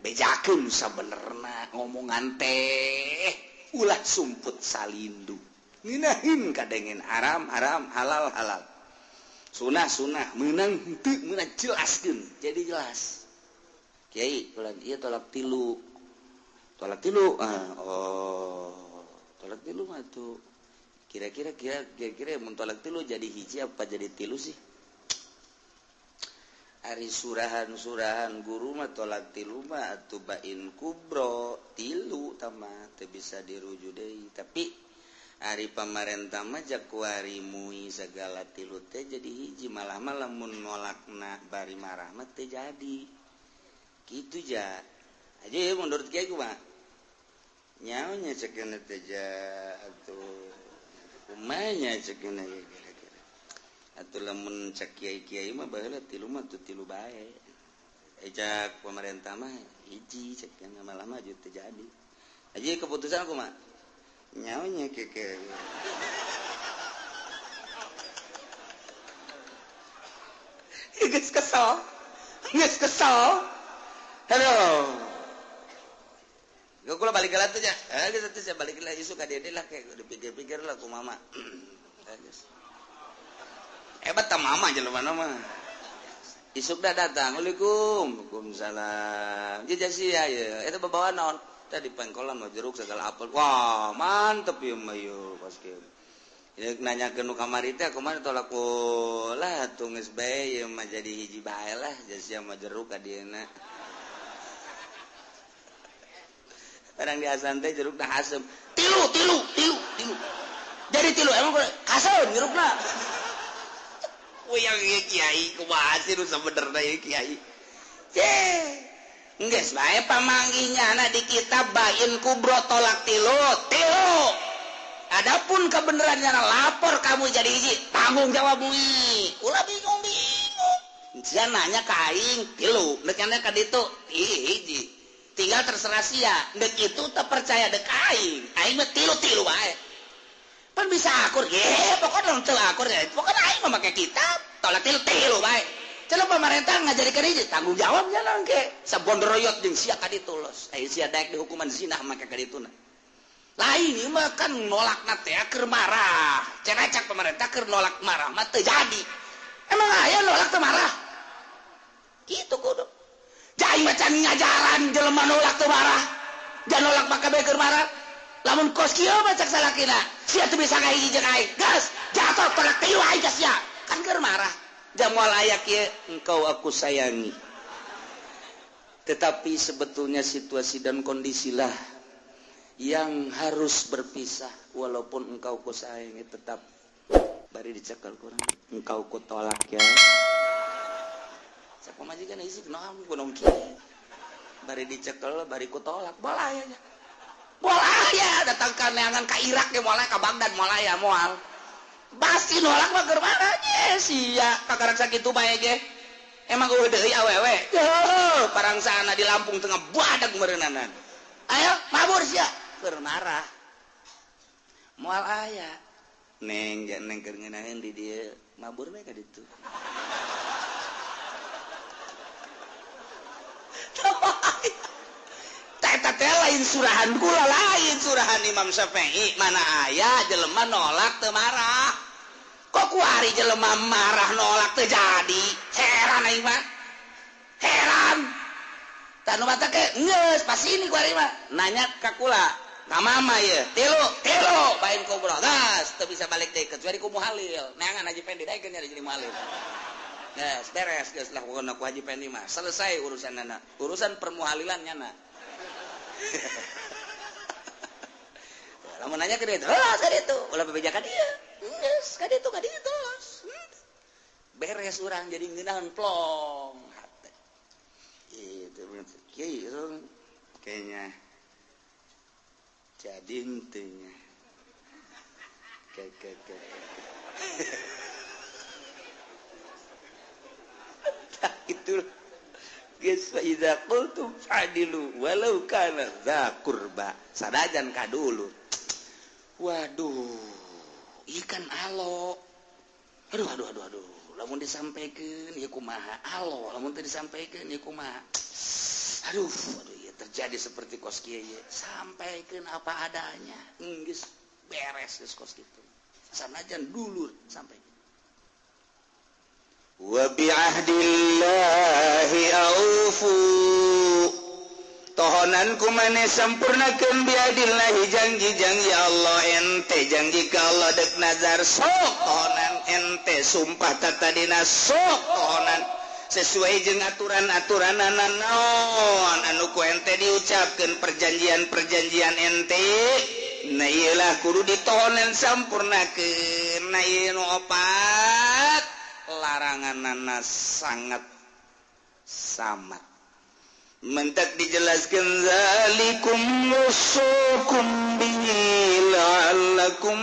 Speaker 1: Bejakeun sabenerna ngomongan teh ulah sumput salindu. Ngeunaheun kadengen haram haram halal halal. Sunah sunah menang henteu meunang jelaskeun jadi jelas. Kiai ulah ieu tolak tilu. Tolak tilu. Oh, tolak tilu mah tuh. Kira-kira kira-kira mun tolak tilu jadi hiji apa jadi tilu sih? Ari surahan-surahan guru mah tolak tilu mah atuh bain kubro tilu tah mah teu bisa dirujuk deui. Tapi ari pamarentah mah jakuari mui segala tilu teh jadi hiji malah mah lamun nolakna bari marah mah teu jadi. Kitu ja. Aja menurut kiai kumaha? Nyaonya cekeuna teh ja atuh kumanya cekeuna kira-kira. Atuh lamun cek kiai-kiai mah baheula tilu mah teu tilu bae. Cek pamarentah mah hiji cekeuna malah mah teu jadi. Aja keputusan kumaha? Nyaunya keke. Geus kesel. Geus kesel. Halo. Gua kula balik heula tuh nya. Geus atuh sia balik heula isuk ka dieu lah kayak dipikir-pikir lah ku mama. Geus. Hebat ta mama jelema mah. Isuk dah datang. Waalaikum. Waalaikumsalam. Jeung sia ye. Eta babawa naon? Tadi pengkolan mah jeruk segala apel. Wah, mantep ieu mah ieu pas kieu. Ieu nanya ke nu kamari teh kumaha tolak lah atuh geus bae ieu mah jadi hiji bae lah sia mah jeruk ka dieuna. Barang di asan teh jerukna asem. Tilu tilu tilu tilu. Jadi tilu emang kasem jerukna. Uyang ieu kiai kumaha sih nu sabenerna ieu kiai. Ceh. Geus bae pamanggihnya anak di kitab bain kubro tolak tilu tilu. Adapun kebenarannya lapor kamu jadi hiji tanggung jawab mui. Ulah bingung bingung. Sia nanya ka aing tilu, nek nanya ka ditu hiji. Tinggal terserah sia, nek itu teu percaya dek aing. Aing mah tilu tilu bae. Pan bisa akur ge, pokokna teu akur ya. Pokokna aing mah make kitab tolak tilu tilu bae. Celo pemerintah ngajarikan hiji tanggung jawabnya nangke sabondroyot jeung sia ka ditu los. Aya sia daek dihukuman zina make ka dituna. Lain ieu mah kan nolakna teh keur marah. Cenacak pemerintah keur nolak marah mah teu jadi. Emang aya nolak teu marah? Kitu kudu. Jai mah can ngajaran jelema nolak teu marah. Jangan nolak maka bae keur marah. Lamun kos kieu mah cak salakina, sia teu bisa ngahiji jeung aing. Geus, jatuh tolak tilu aing ka sia. Kan keur marah. Jamual aya kieu, engkau aku sayangi. Tetapi sebetulnya situasi dan kondisilah yang harus berpisah. Walaupun engkau ku sayangi tetap bari dicekal kurang engkau ku tolak ya. Siapa majikan isi kenapa gunung kieu. Bari dicekel bari ku tolak bola ya. Bola ya datang ka neangan ka Irak ge moal ka Baghdad moal ya moal. Pasti nolak mah keur mana ye sia kakarak sakitu bae ge. Emang eueuh deui awewe. Heuh, parangsana di Lampung tengah badag meureunana. Ayo mabur sia keur marah. Moal aya. Neng neng keur ngeunaheun di dieu mabur we ka ditu. Eta teh lain surahan kula, lain surahan Imam Syafi'i. Mana aya jelema nolak teu marah. Kok kuari jelema marah nolak teu jadi. Heran aing mah. Heran. Tah nu mata ke geus pas ini kuari mah. Nanya ka kula, ka mama ieu. Tilu, tilu bain kubro. Gas teu bisa balik deui kecuali ku muhalil. Neangan Haji Pendi daekeun nya jadi muhalil. Geus beres geus lah pokona ku Haji Pendi mah. Selesai urusanana. Urusan permuhalilan nyana. Lamun nanya ke dia, terus ka ditu, ulah bebeja ka dieu. Geus ka ditu terus. Beres urang jadi ngeunaheun plong hate. Itu kieu kayaknya. Jadi henteu nya. Ke. Tah itu. Geus fa idza qultum fa'dilu walau kana dza qurba. Sanajan ka dulu. Waduh, ikan alo. Aduh. Lamun disampaikeun ieu kumaha? Alo, lamun teu disampaikeun ieu kumaha? Aduh, ieu terjadi seperti kos kieu ieu. Sampaikeun apa adanya. Geus beres geus kos kitu. Sanajan dulur sampaikeun. Wa bi'ahdillahi aufu. Tohonan ku maneh sampurnakeun biadillahi janji-janji Allah ente janji ka Allah dek nazar sok tohonan ente sumpah tatadina sok tohonan sesuai jeung aturan-aturanana naon anu ku ente diucapkeun perjanjian-perjanjian ente nah ieu lah kudu ditohonan sampurnakeun. Nah ieu nu opat laranganana sangat samat. Mentak dijelaskan zalikum wasukum bihi la'allakum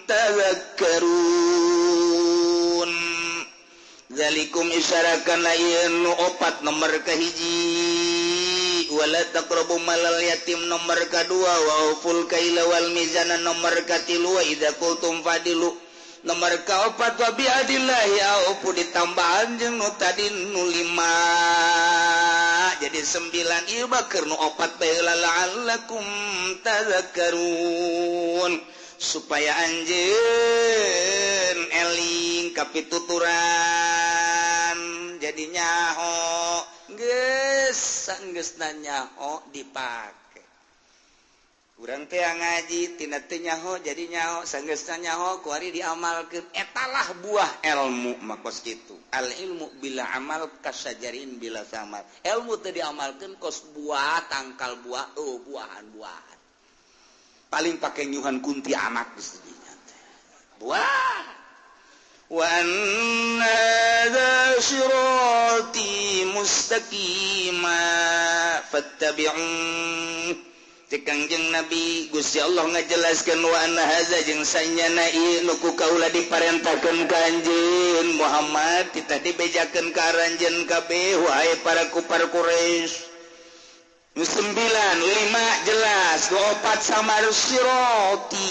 Speaker 1: tadhakkarun. Zalikum isyarakan ieu nu opat nomor kahiji, wala taqrabu malal yatim nomor kadua, wa auful kaila wal mizana nomor katilu, wa idza qultum fadilu nomor kaopat, wa biadillahi aufu ditambahan jeung nu tadi nu 5 jadi 9 ieu baker nu opat bae la'allakum tadhakkarun supaya anjeun eling kapituturan jadi nyaho geus sanggeusna nyaho dipake. Urang teh ngaji tina teu nyaho jadi nyaho sanggeusna nyaho kuari diamalkeun etalah buah ilmu makos kitu. Al ilmu bila amal kasajarin bila samar. Ilmu teu diamalkeun kos buah tangkal buah oh buahan-buahan. Paling pake nyuhan kunti anak geus dinya teh. Buah. Wa anna hadza sirati mustaqima fattabi'un. Kangjeng Nabi Gusti Allah ngajelaskeun wa anna hadza jeung sanyana ieu nu ku kaula diparentahkeun ka anjeun Muhammad titah dibejakeun ka aranjeun kabeh wahai para kupar Quraisy. Nu 9 5 jelas, nu 4 samar sirati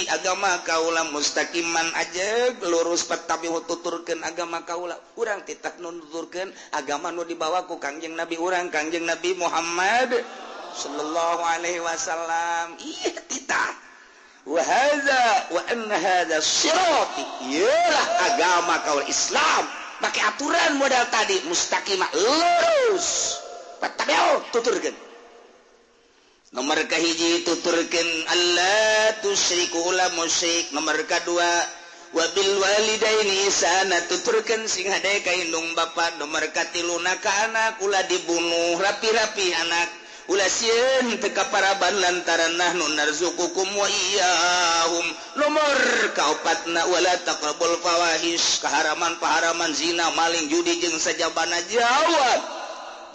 Speaker 1: agama kaula mustaqiman aja lurus patabihu tuturkeun agama kaula. Urang titah nu nuturkeun agama nu dibawa ku Kangjeng Nabi urang Kangjeng Nabi Muhammad sallallahu alaihi wasallam. Iya titah wa hadza wa anna hadza sirati iyalah agama kaul Islam pakai aturan modal tadi mustaqimah lurus patabiu tuturkeun. Nomor kahiji tuturkeun alla tusyriku ula musyrik. Nomor kadua Wabil walidaini ihsana, tuturkeun sing hade ka indung bapa. Nomor katiluna, ka anak ulah dibunuh, rapi-rapi anak, ulah sieun teu kaparaban lantaran nahnu narzuqukum wa iyyahum. Nomor kaopatna, wala taqrabul fawahish, kaharaman paharaman, zina, maling, judi jeung sajabana jawab.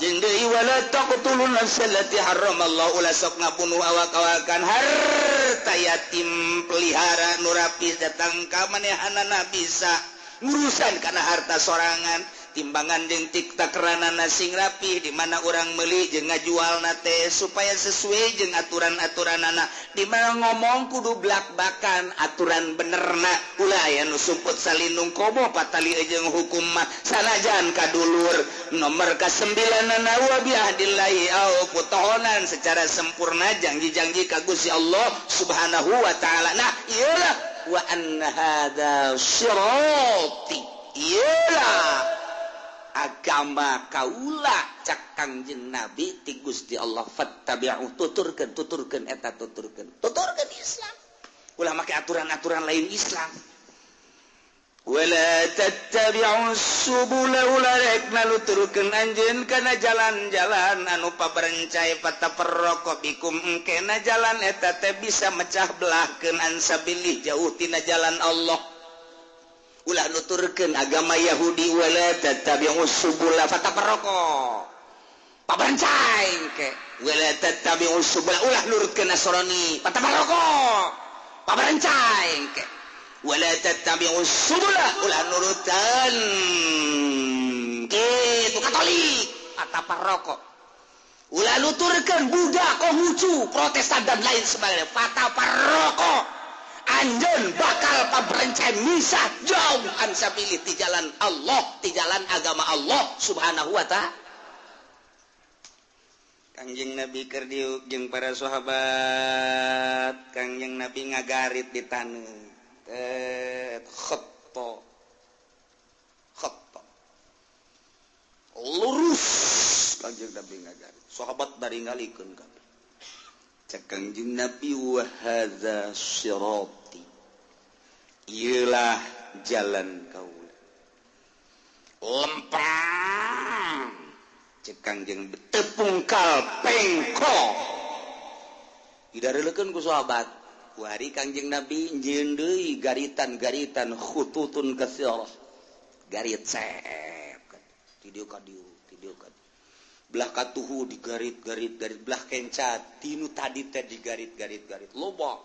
Speaker 1: Jeung deui, wala taqtulun nafsal lati harramallahu, ulah sok ngabunuh awak-awakan. Harta yatim pelihara nu rapih, datang ka manehanana, bisa ngurusan kana harta sorangan. Timbangan jeung tik takranana sing rapih, di mana urang meuli jeung ngajualna teh supaya sesuai jeung aturan-aturanana. Di mana ngomong kudu blak-bakan aturan benerna, ulah aya nu sumput salindung komo patali jeung hukum mah sanajan kadulur. Nomor ka-9 wa bi ahdillahi aufu, tohonan secara sempurna janji-janji ka Gusti Allah Subhanahu wa taala. Nah, iyalah, wa anna hadza sirati, iyalah agama kaula, cak Kangjeng Nabi, ti Gusti Allah, fattabi'u, tuturkeun, tuturkeun eta, tuturkeun, tuturkeun Islam, ulah make aturan-aturan lain Islam. Wala tattabi'u subula, ulah rek naluturkeun anjeun kana jalan-jalan anu paberencai, fatafarraqu bikum, engkena jalan eta teh bisa mecah belahkeun, an sabilih, jauh tina jalan Allah. Ulah nuturkeun agama Yahudi, wala tattabi'us subula fatafarraqu, paberencai ke. Wala tattabi'us subula, ulah nurutkeun Nasrani, fatafarraqu, paberencai ke. Wala tattabi'us subula, ulah nurutan kitu Katolik, fatafarraqu. Ulah nuturkeun Buddha, Konghucu, Protestan dan lain sebagainya, fatafarraqu, anjeun bakal paberencai, misah jauh, an sabilih, di jalan Allah, di jalan agama Allah Subhanahu wa ta'ala. Kangjeng Nabi keur diuk jeung para sahabat, Kangjeng Nabi ngagarit di taneuh. Tet khatto khatto lurus Kangjeng Nabi ngagarit, sahabat daringalikeun kabeh. Cek Kangjeng Nabi, wa hadza sirati, iyalah jalan kaula, lempang, cek Kangjeng, tepungkal pengkok, didareulekeun ku sahabat. Kuari Kangjeng Nabi nyieun deui garitan-garitan, khututun katsirah, garit sep ti dieu ka dieu, ti dieu ka belah katuhu digarit-garit garit, belah kenca tinu tadi teh digarit-garit garit loba.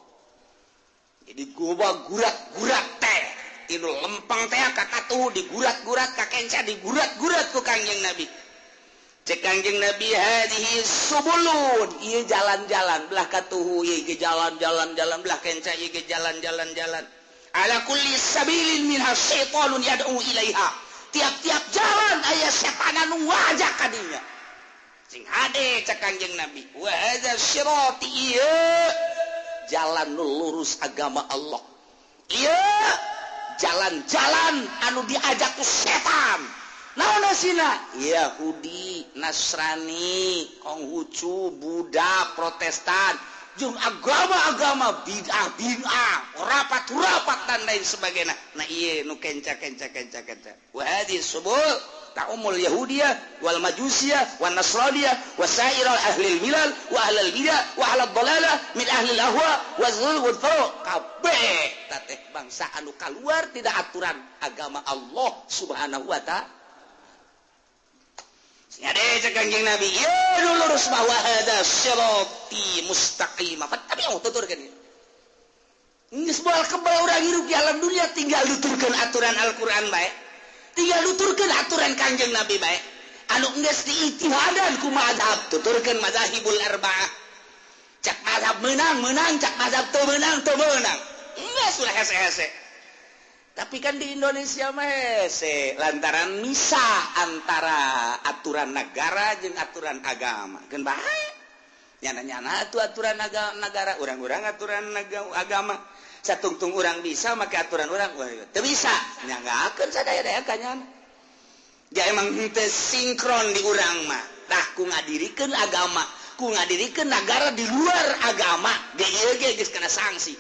Speaker 1: Jadi goba gurat-gurat teh tinu lempang teh ka katuhu digurat-gurat, ka kenca digurat-gurat ku Kangjeng Nabi. Cek Kangjeng Nabi, hadhihi subulun, ieu jalan-jalan, belah katuhu ieu ge jalan-jalan jalan, belah kenca ieu ge jalan-jalan jalan, ala kulli sabilin minha syaitanun yad'u ilaiha, tiap-tiap jalan aya setan anu ngajak ka dinya. Sing hade, cek Kangjeng Nabi, wa hadza sirati, ieu jalan nu lurus agama Allah, ieu jalan-jalan anu diajak ku setan. Naon asina? Yahudi, Nasrani, Konghucu, Buddha, Protestan, jeung agama-agama bid'ah bid'ah, rapat-rapat dan lain sebagainya. Nah, ieu nu kenca kenca kenca kenca. Wa hadhihi subul ta'umul yahudiyah wal majusiyah wan nasraniyah wa sa'iral ahlil milal wa ahlil bidah wa ahlad dalalah min ahlil ahwa wa dzul wal furu, kabeh tateh bangsa anu kaluar tidak aturan agama Allah Subhanahu wa ta'ala. Sing cek Kangjeng Nabi, ieu nu lurus mah, wa hadza sirati mustaqima fattabi'u, tuturkeun. Geus moal kebal urang hirup di alam dunia, tinggal nuturkeun aturan Al-Qur'an bae, tinggal nuturkeun aturan Kangjeng Nabi bae. Anu geus diijtihadan ku mazhab, tuturkeun mazahibul arba'ah. Cak mazhab menang menang, cak mazhab teu menang teu menang, geus ulah hese-hese. Tapi kan di Indonesia mah hese lantaran misah antara aturan negara jeung aturan agama. Keun bae nyana-nyana atuh aturan negara, urang-urang aturan agama. Satungtung urang bisa make aturan urang, wah teu bisa, nyanggakeun sadaya-daya kanyana. Ja emang henteu sinkron di urang mah. Tah, ku ngadirikeun agama, ku ngadirikeun negara di luar agama, ge ieu ge geus kena sanksi.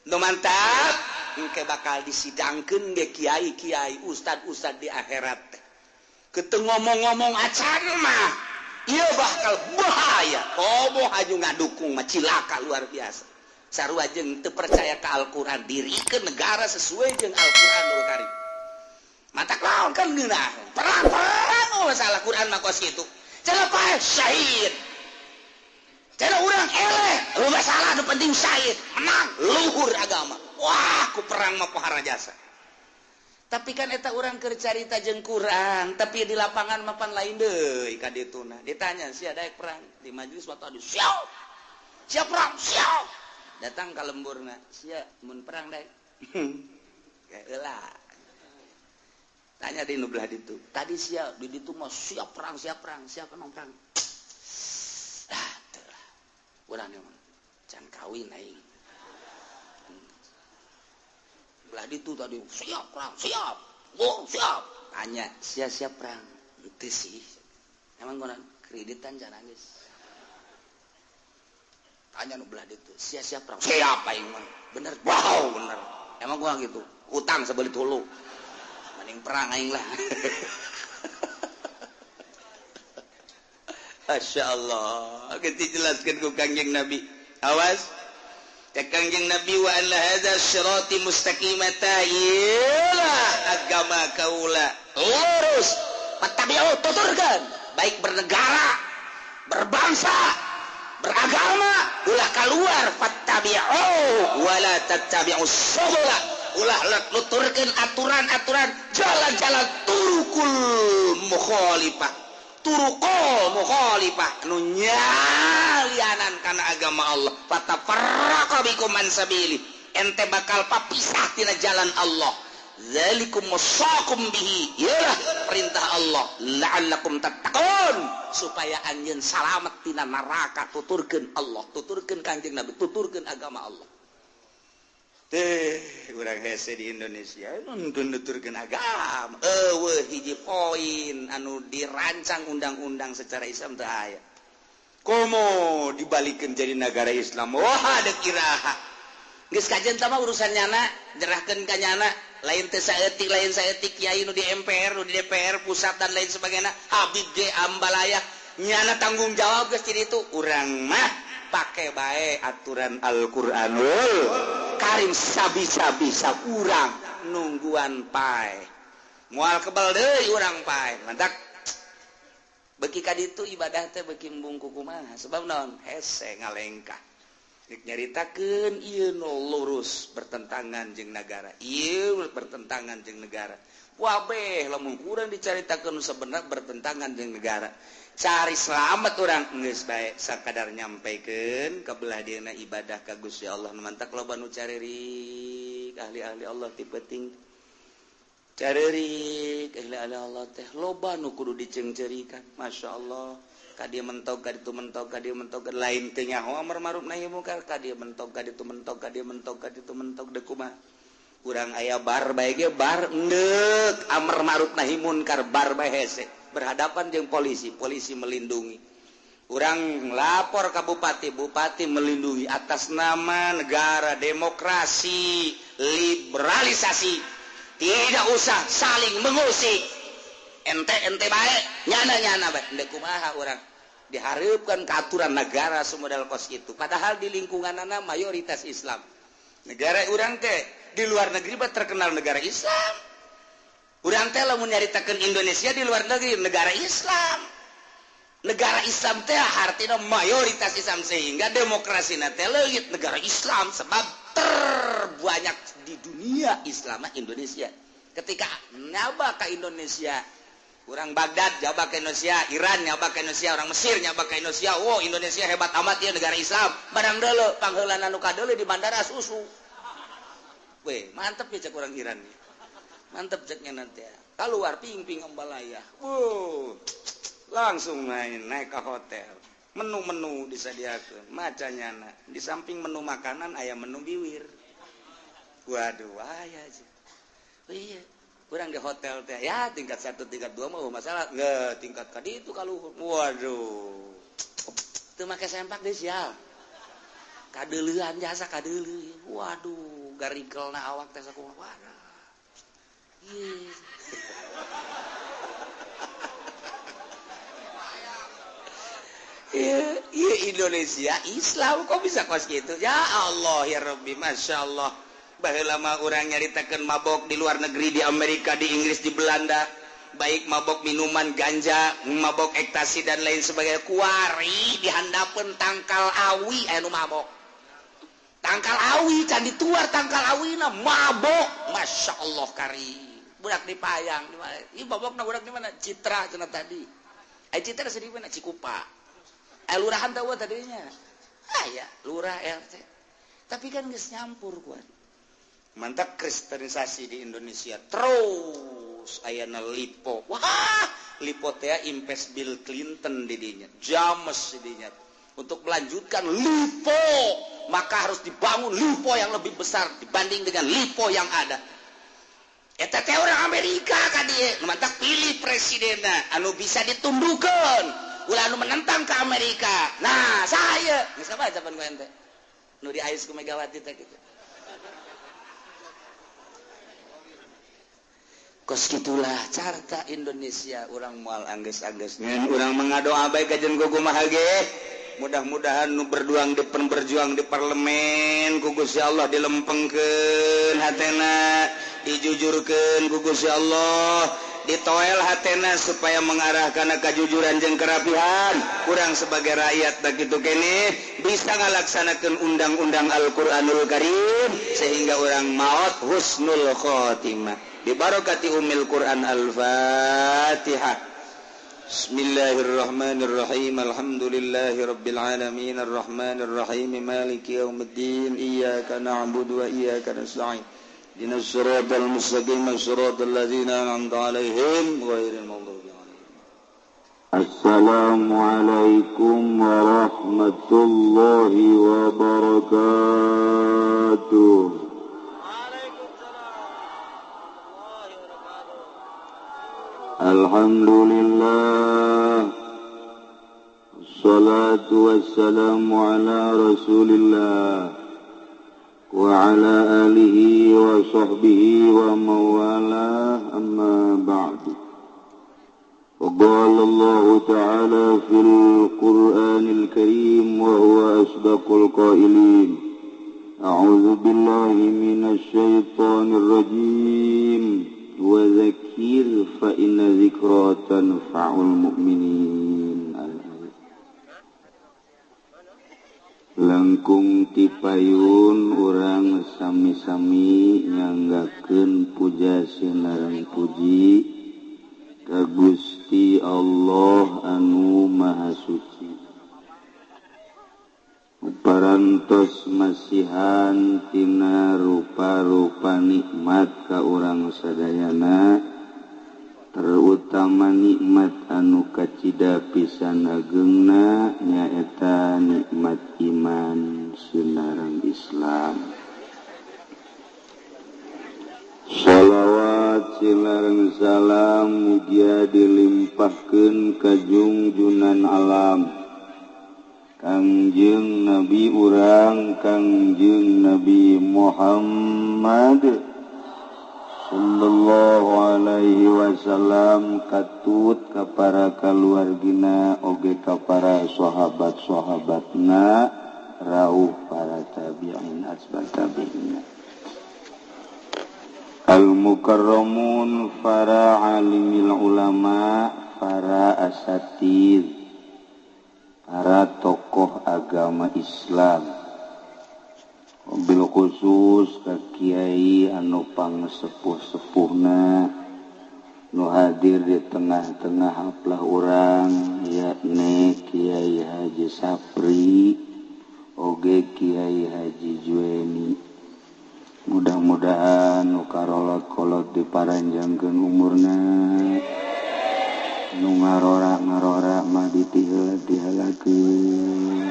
Speaker 1: Nu mantap. Engke bakal disidangkeun ge kiai-kiai, ustad-ustad di akhirat teh. Keteu ngomong-ngomong acan mah ieu bakal bahaya. Komo haju ngadukung mah cilaka luar biasa. Sarua jeung teu percaya ka Al-Qur'an, dirikeun negara sesuai jeung Al-Qur'anul Karim. Matak lawan kan geunah. Perang-perang oh, masalah Quran mah kos kitu. Cenah paeh syahid. Cenah urang eleh, lu masalah nu penting syahid, menang luhur agama. Wah, ku perang mah pohara jasa. Tapi kan eta urang keur carita jeung kurang, tapi di lapangan mah pan lain deui ka dituna. Ditanya sia daek perang di majelis waktu tadi, siap. Siap perang, siap. Datang ka lemburna, sia mun perang daek. Heula. Tanya di nu belah ditu. Tadi sia di ditu mah siap perang, siap perang, siap menang perang. Ah, teu lah. Urang mah can kawin aing. Belah ditu tadi siap perang, siap. Oh, siap. Tanya, sia siap perang. Henteu sih. Emang gua kreditan can geus. Tanya nu belah ditu, sia siap perang. Siap aing mah. Bener. Wow, bener. Emang gua gitu. Utang sebelit hulu. Mending perang aing lah. Masya Allah. Kita jelaskan ku Kangjeng Nabi. Awas. Ya Kangjeng Nabi wa anna hadza sirati mustaqimata. Iyalah agama kaula lurus. Fattabi'u, tuturkan. Baik bernegara, berbangsa, beragama, ulah keluar fattabi'u wala tattabi'us subula. Ulah nuturkeun aturan-aturan jalan-jalan turukul mukhalifah, turukul mukhalifah nu nyalianan kana agama Allah. Fatafarraqa bikum an sabili, ente bakal papisah tina jalan Allah. Zalikum wasaqum bihi, iyalah perintah Allah, la'allakum tattaqun, supaya anjeun salamet tina neraka. Tuturkeun Allah, tuturkeun Kangjeng Nabi, tuturkeun agama Allah. Teh urang hese di Indonesia nuntun nuturkeun agama. Eueuh hiji poin anu dirancang undang-undang secara Islam teu aya. Komo dibalikeun jadi negara Islam. Wah, deuk iraha. Geus kajen tah mah urusan nyana, nyerahkeun ka nyana, lain teu saeutik, lain saeutik kiai nu di MPR, nu di DPR pusat dan lain sebagainya. Habib ge ambalaya nyana tanggung jawab geus jadi itu. Urang mah pake bae aturan Al-Qur'anul Karim sabisa-bisa urang nungguan pae. Moal kebal deui urang pae. Mantak beuki ka ditu ibadah teh beuki embung kumaha sebab naon? Hese ngalengkah. Rek nyaritakeun ieu nu lurus bertentangan jeung negara. Ieu bertentangan jeung negara. Wabeh lamun kurang dicaritakeun sebenarnya bertentangan jeung negara. Cari selamat orang geus bae sakadar nyampaikan ka belah dieuna ibadah ka Gusti Allah. Mantak loba nu caririk ahli-ahli Allah ti penting. Caririk ahli-ahli Allah teh loba nu kudu diceungceurikan. Masya Allah. Ka dieu mentok ka ditu mentok ka dieu mentok lain teu nyaho amar ma'ruf nahi mungkar, ka dieu mentok ka ditu mentok ka dieu mentok ka ditu mentok deuk kumaha. Urang aya bar bae ge bar endeuk amar ma'ruf nahi munkar bar bae hese. Berhadapan jeung polisi, polisi melindungi. Urang lapor ke bupati, bupati melindungi atas nama negara, demokrasi, liberalisasi. Tidak usah saling mengusik. Ente-ente bae, nyana-nyana bae. Endek kumaha urang diharapkan ke aturan negara semodal kos itu. Padahal di lingkunganana mayoritas Islam. Negara urang teh di luar negeri mah terkenal negara Islam. Urang teh lamun nyaritakeun Indonesia di luar negeri negara Islam. Negara Islam teh artinya mayoritas Islam sehingga demokrasina teh leungit negara Islam sebab terbanyak di dunia Islam Indonesia. Ketika nyaba ka Indonesia, orang Baghdad nyaba ka Indonesia, Iran nyaba ka Indonesia, orang Mesir nyaba ka Indonesia. Wow, Indonesia hebat amat ya negara Islam. Barang deuleu pangheulana nu kadeuleu di bandara susu. Weh, mantep ya cek orang Iran nih. Mantep ceknya nanti ya. Keluar ping-ping ambalaya. Wow, langsung main naik ke hotel. Menu-menu disediakan, macanyana. Di samping menu makanan aya menu biwir. Waduh, aya aja. Oh, iya, kurang di hotel teh. Ya, tingkat 1, tingkat 2 mah masalah. Nggak, tingkat kadi itu kalau waduh. Teu make sempak deh sial. Kadeuleuan jasa kadeuleu. Waduh, garigelna awak teh sakumaha. Waduh. Ieu. Iya, Indonesia Islam kok bisa kos gitu? Ya Allah ya Rabbi, Masya Allah. Baheula mah urang nyaritakeun mabok di luar negeri, di Amerika, di Inggris, di Belanda, baik mabok minuman ganja, mabok ekstasi dan lain sebagainya. Kuari dihandapeun tangkal awi aya nu mabok. Tangkal awi can dituar tangkal awina mabok. Masya Allah kari. Budak dipayang di mana? Ieu mabokna budak di mana? Citra cenah tadi. Ai Citra sedih mana? Cikupa. Lurahan tahu tadinya, ya lurah RT, tapi kan geus nyampur kuat. Mantap kristenisasi di Indonesia terus ayana Lipo, wah Lipo teh impes Bill Clinton didinya, james didinya. Untuk melanjutkan Lipo maka harus dibangun Lipo yang lebih besar dibanding dengan Lipo yang ada. Eta teh orang Amerika ka dieu, mantap pilih presidenna anu bisa ditundukeun. Ulah anu menentang ke Amerika. Nah, saya geus kabaca pan ku ente. Nu diais ku Megawati teh kitu. Kos kitulah carta Indonesia urang moal anggeus-anggeus. Ngan urang mengadoa bae ka jeung kumaha ge. Mudah-mudahan nu berjuang di berjuang di parlemen ku Gusti Allah dilempengkeun hatena, dijujurkeun ku Gusti Allah. Ditoel hatena supaya mengarahkan kejujuran jeung kerapihan. Kurang sebagai rakyat tak kitu keneh bisa ngalaksanakeun undang-undang Al-Qur'anul Karim sehingga orang maot husnul khotimah. Bi barakati ummil Qur'an. Al-Fatihah. Bismillahirrahmanirrahim. Alhamdulillahirabbil alamin arrahmanir rahim maliki yaumiddin iyyaka na'budu wa iyyaka nasta'in. Ihdinas siratal mustaqim siratal ladzina an'amta 'alaihim ghairil maghdubi 'alaihim.
Speaker 2: Assalamualaikum warahmatullahi wabarakatuh.
Speaker 3: Waalaikumsalam warahmatullahi wabarakatuh.
Speaker 2: Alhamdulillah. Wassalatu wassalamu ala Rasulillah wa ala alihi wa sahbihi wa mawalah, amma ba'du. Qala Allah ta'ala fil Qur'anil Karim wa huwa asdaqul qailin. A'udzu billahi minasy syaithanir rajim. Wa dzakir fa inna dzikra tanfa'ul mu'minin. Langkung tipayun urang sami-sami nyanggakeun puja sinareng puji ka Gusti Allah anu Maha Suci. Parantos masihan tina rupa-rupa nikmat ka urang sadayana, terutama nikmat anu kacida pisan agengna nyaeta nikmat iman sinareng Islam. Shalawat sinareng salam mugia dilimpahkeun ka jungjunan alam Kangjeng Nabi urang Kangjeng Nabi Muhammad sallallahu alaihi wasallam, katut ka para kaluargina oge ka para sahabat-sahabatna rauh para tabi'in asba tabi'in al mukarramun, para alimil ulama, para asatid, para tokoh agama Islam, bil khusus ka kiai anu pangsepuh-sepuhna nu hadir di tengah-tengah haplah urang, yakni Kiai Haji Sapri oge Kiai Haji Jueni. Mudah-mudahan nu karolot-kolot diparanjangkeun umurna, nu ngarora-ngarora mah ditiheula-tihelakeun.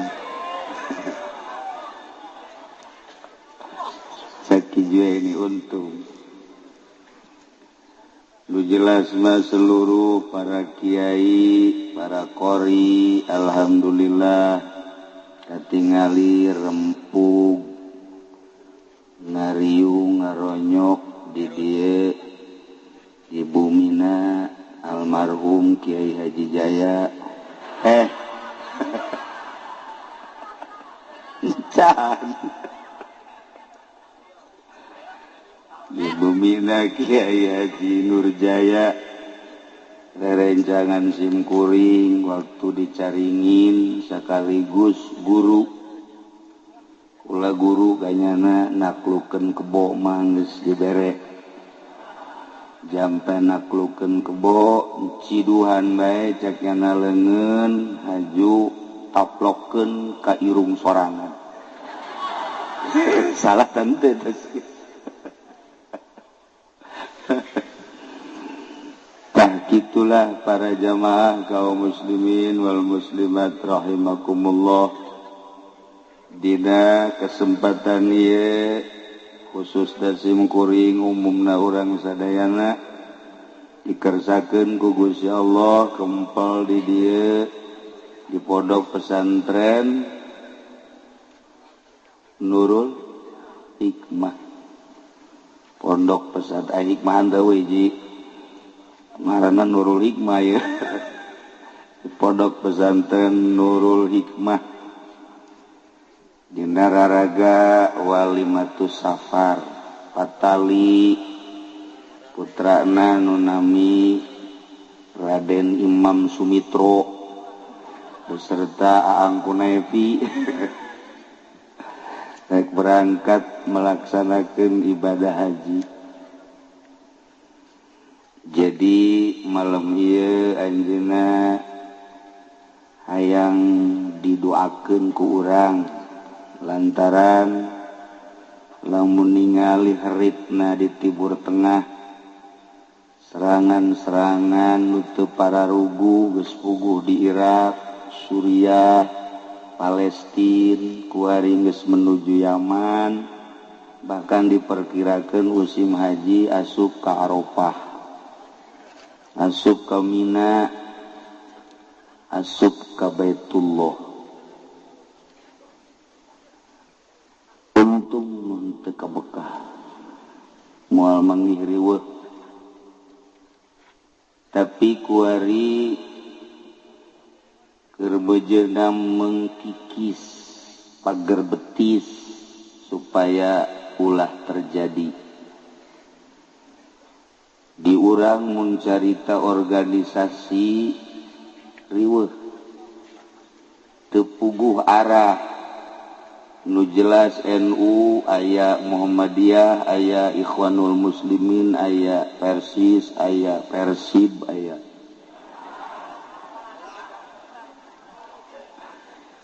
Speaker 2: Saki Jueni untung. Lu jelas mah seluruh para kiai, para qori, alhamdulillah katingali ngagepug ngariung ngaronyok di dieu di bumina almarhum Kiai Haji Jaya di bumina Kiai Haji Nurjaya rerencangan simkuring waktu dicaringin sekaligus guru kula guru kanyana naklukeun kebo mah geus dibere jampe naklukeun kebo ciduhan bae cek nyana leungeun haju taplokeun ka irung sorangan. Salah tante Tah kitulah para jamaah kaum muslimin wal muslimat rahimakumullah. Dina kesempatan ieu khusus dasim kuring umumna urang sadayana dikersakeun ku Gusti Allah kempal di dieu di pondok pesantren Nurul Hikmah. Pondok pesantren Hikmah teu hiji ngaranna Nurul Hikmah ya. Pondok pesantren Nurul Hikmah dina raraga Walimatus Safar patali putrana nu nami Raden Imam Sumitro beserta Aang Kunevi rek berangkat melaksanakan ibadah haji. Jadi malam ieu anjeunna hayang didoakeun ku urang lantaran lamun ningali heritna di Timur Tengah serangan-serangan nu teu pararugu geus puguh di Irak, Suriah, Palestina, kuari geus menuju Yaman, bahkan diperkirakan musim haji asup ka Arafah, asup ka Mina, asup ka Baitullah. Untung mun teu ka Mekah moal manggih riweuh, tapi kuari keur bejeuna mengkikis pager betis supaya ulah terjadi. Di urang mun carita organisasi riweuh teu puguh arah. Nu jelas NU aya Muhammadiyah, aya Ikhwanul Muslimin, aya Persis, aya Persib, aya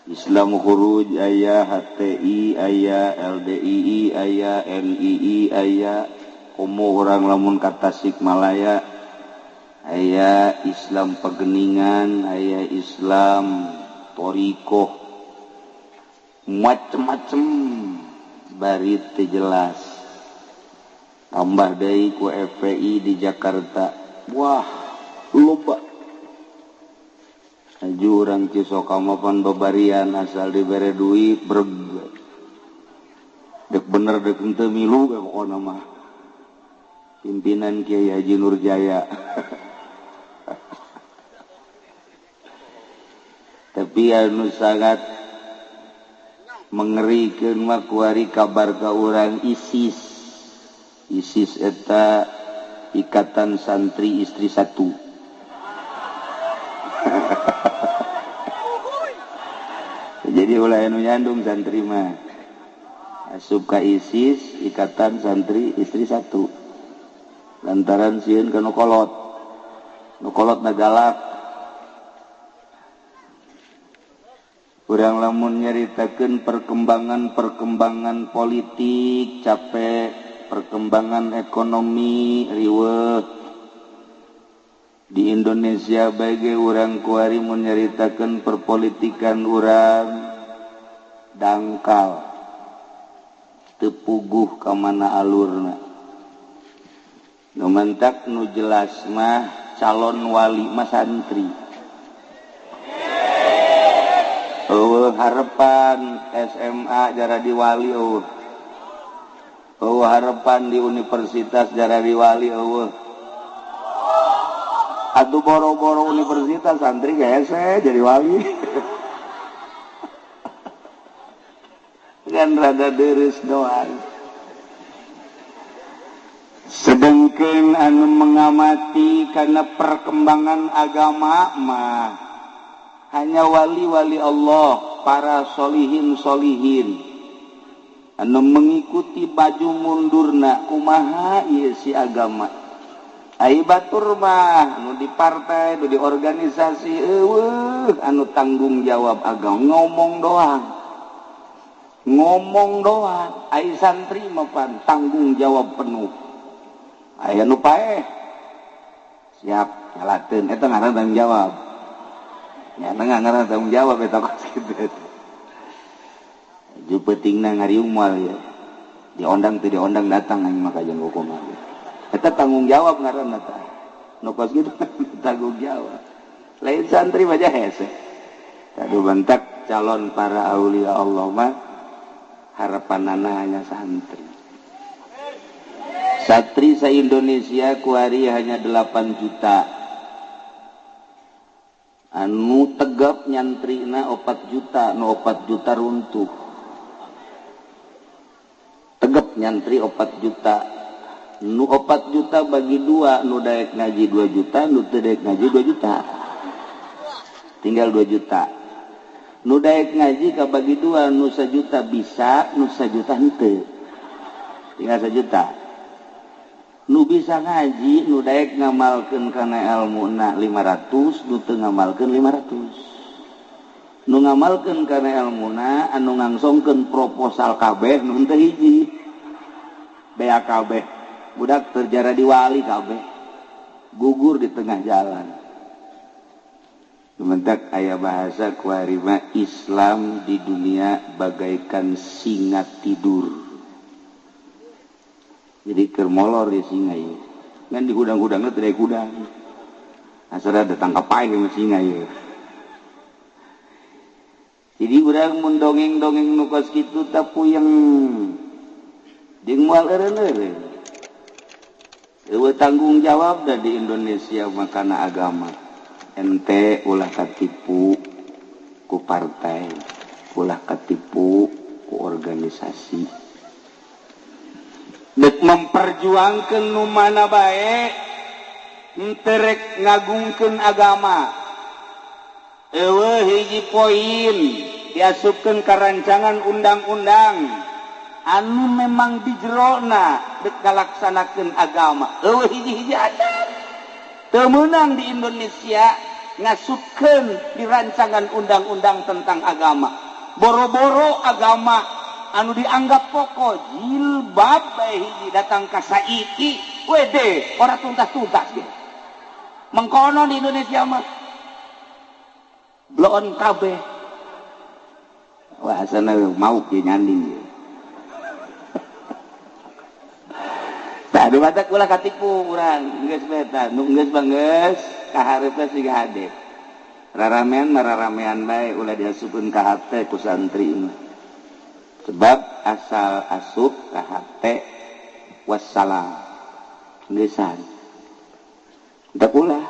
Speaker 2: Islam Khuruj, aya HTI, aya LDII, aya NII, aya komo urang lamun ka Tasikmalaya, aya Islam Pageningan, aya Islam Torikoh, macem-macem bari teu jelas. Tambah deui ku FPI di Jakarta, wah loba. Aju urang Cisokama pan babarian asal dibere duit breg. Dek bener dek henteu milu we pokona mah. Pimpinan Kiai Haji Nurjaya. Tapi anu sangat mengerikeun mah kuari kabar ka urang ISIS. ISIS eta Ikatan Santri Istri Satu. Jadi ulah anu nyandung santri mah asup ka ISIS Ikatan Santri Istri Satu lantaran sieun ka nu kolot, nu kolot na galak. Urang lamun nyaritakeun perkembangan-perkembangan politik capek, perkembangan ekonomi riweuh di Indonesia bae urang kuari mun nyaritakeun perpolitikan urang dangkal teu puguh ka mana alurna. Nu mantak nu jelas mah calon wali mah santri. Eueuh harapan SMA jaradi wali eueuh. Eueuh harapan di universitas jaradi wali eueuh. Atuh boro-boro universitas santri hese jadi wali. Kan rada deres doang. Sedengkeun anu mengamati karena perkembangan agama mah hanya wali-wali Allah, para solihin-solihin anu mengikuti baju mundurna kumaha ieu si agama. Ai batur mah anu di partai, anu di organisasi eueuh anu tanggung jawab agama ngomong doang. Ngomong doang, ai santri mah pan tanggung jawab penuh. Aya nu paeh siap nyalateun eta ngaran tanggung jawab. Nya ngaran tanggung jawab eta kos kitu. Ju peutingna ngariung moal ya. Diondang teu diondang datang aing mah ka jeung hukum. Eta tanggung jawab ngaranna tah. Nu kos kitu tanggung jawab. Lain santri mah hese. Tadu bentak calon para aulia Allah mah harapanana hanya santri. Santri se-Indonesia kuari hanya 8 juta. Anu tegap nyantrina 4 juta, nu 4 juta runtuh. Tegap nyantri 4 juta. Nu 4 juta bagi 2, nu daek ngaji 2 juta, nu teu daek ngaji 2 juta. Tinggal 2 juta. Nu daek ngaji kabagi 2, nu 1 juta bisa, nu 1 juta henteu. Tinggal 1 juta. Nu bisa ngaji, nu daek ngamalkeun kana elmuna 500, nu teu ngamalkeun 500. Nu ngamalkeun kana elmuna anu ngangsongkeun proposal kabeh nu henteu hiji. Bea kabeh. Budak terjara di wali kabeh. Gugur di tengah jalan. Mentak aya bahasa kuarima Islam di dunia bagaikan singa tidur. Jadi keur molor di singa ieu. Ngan di hudang-hudangna teu daek hudang. Asal ada tangkap pae sama singa ieu. Jadi urang mun dongeng-dongeng nu kos kitu tah puyeng. Jeung moal eureun-eureun. Eueuh tanggung jawab da di Indonesia mah kana agama. Ente ulah katipu ku partai, ulah katipu ku organisasi. Dek memperjuangkeun nu mana bae, henteu rek ngagungkeun agama. Eueuh hiji poin diasupkeun ka rancangan undang-undang anu memang di jerona dek ngalaksanakeun agama. Eueuh hiji-hiji acan. Teu meunang di Indonesia ngasupkeun di rancangan undang-undang tentang agama. Boro-boro agama anu dianggap pokok jilbab bae hiji datang ka saiki wede ora tuntas-tuntas ge. Mengkono di Indonesia mah bloon kabeh. Wah asana mau ge nyanding ge. Tah nu batak ulah katipu urang geus bae tah nu geus mah geus kaharepna siga hade. Raramean mah raramean bae ulah diasupkeun ka hate ku santri mah. Sebab asal asup ka hate wassalam. Geusan. Teu ulah.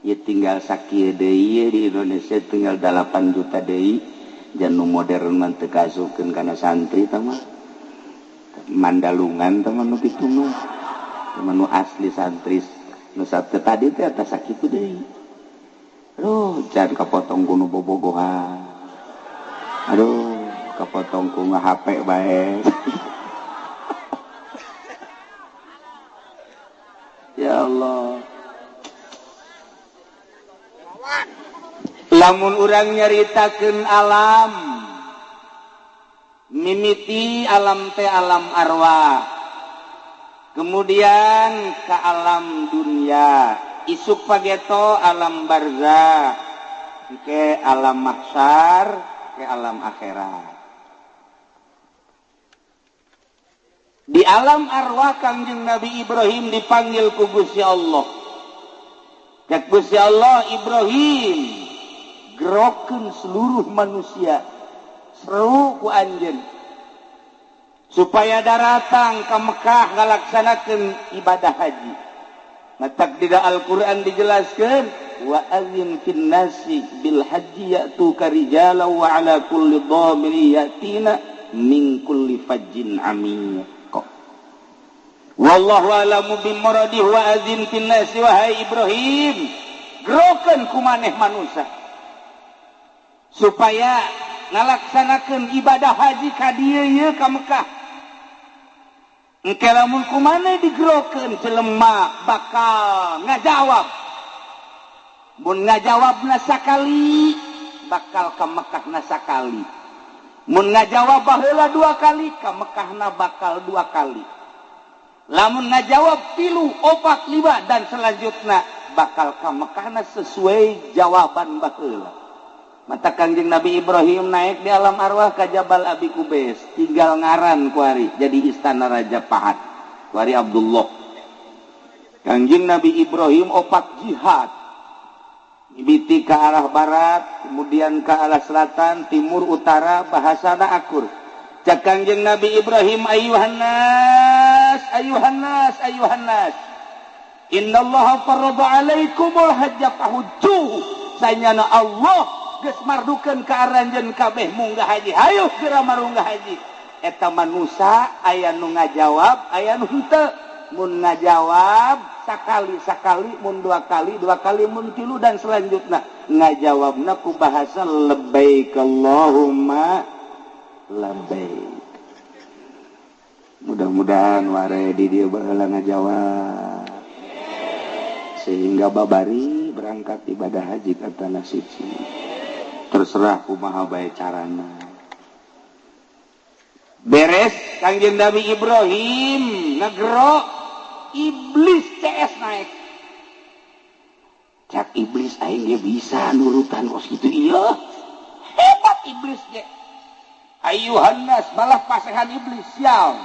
Speaker 2: Ieu tinggal sakieu deui di Indonesia tinggal 8 juta deui jan nu modern mah teu kaasupkeun kana santri tah mah. Mandalungan teman nu kitu mah. Teman nu asli santri nu teu tadi teh atas sakitu deui. Aduh, jangan kapotong ku nu bobogohan. Aduh, kapotong ku HP bae. Ya Allah. Lamun urang nyaritakeun alam mimiti alam teh alam arwah, kemudian ke alam dunia, isuk pageto alam barzah, ke alam mahsyar, ke alam akhirat. Di alam arwah Kangjeng Nabi Ibrahim dipanggil ku Gusti Allah. Cek Gusti Allah, Ibrahim, gerokeun seluruh manusia seru ku anjeun supaya daratang ka Mekah ngalaksanakeun ibadah haji. Matak di Al-Qur'an dijelaskeun wa azin fin nasi bil haji ya'tuka rijala wa ala kulli dhamiri ya'tina min kulli fajjin amiq. Wallahu alamu bimuradihi wa azin fin nasi wahai Ibrahim, gerokeun ku maneh manusia supaya ngalaksanakeun ibadah haji ka dieu ieu ka Mekah. Engke lamun ku maneh digerokeun jelema bakal ngajawab. Mun ngajawabna sakali bakal ka Mekahna sakali. Mun ngajawab baheula dua kali ka Mekahna bakal dua kali. Lamun ngajawab 3, 4, 5 dan selanjutnya bakal ka Mekahna sesuai jawaban baheula. Mata Kangjeng Nabi Ibrahim naik di alam arwah ka Jabal Abi Kubais, tinggal ngaran kuari jadi istana Raja Pahat, kuari Abdullah. Kangjeng Nabi Ibrahim opat jihad. Mimiti ke arah barat, kemudian ke arah selatan, timur, utara, bahasana akur. Cak Kangjeng Nabi Ibrahim, ayuhan nas, ayuhan nas, ayuhan nas. Innallaha farada alaikumul hajja fahujjuhu. Sanyana Allah geus mardukeun ka aranjeun kabeh munggah haji. Hayu geura marunggah haji. Eta manusa aya nu ngajawab, aya nu henteu. Mun ngajawab sakali-sakali, mun dua kali, dua kali, mun tilu dan selanjutnya ngajawabna ku bahasa labbaik Allahumma labbaik. Mudah-mudahan ware di dieu baheula ngajawab sehingga babari berangkat ibadah haji ka tanah suci. Terserah kumaha bae carana. Beres Kangjeng Nabi Ibrahim ngegero iblis CS naik. Cak iblis aing ge bisa nurutan kos kitu ieu. Hebat iblis ge. Ayuhan nas, malah pasehan iblis sial.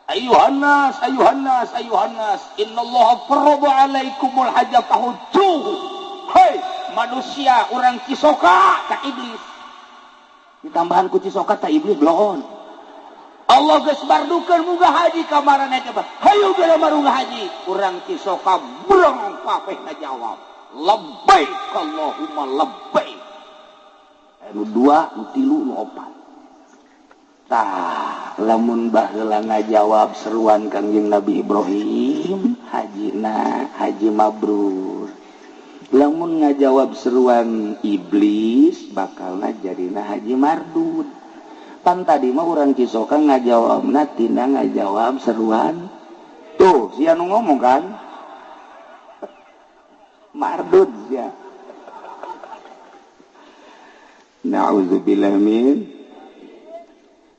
Speaker 2: Ayuhan nas, ayuhan nas, ayuhan nas, innallaha farada alaikumul hajja fahujjuhu. Hei manusia orang Cisoka cak iblis. Ditambahan ku Cisoka tak iblis bloon. Allah geus mardukeun munggah haji ka maraneh coba. Hayu geura marunggah haji. Urang Cisoka brong papehna jawab. Labbaik Allahumma labbaik. Anu 2, nu 3, nu 4. Tah, lamun baheula ngajawab seruan Kangjeng Nabi Ibrahim, hajina haji mabrur. Lamun ngajawab seruan iblis bakalna jadina haji mardud. Pan tadi mah urang Cisoka ngajawabna tina ngajawab seruan. Tuh, sia nu ngomong kan? Mardud sia. Nauzubillah min.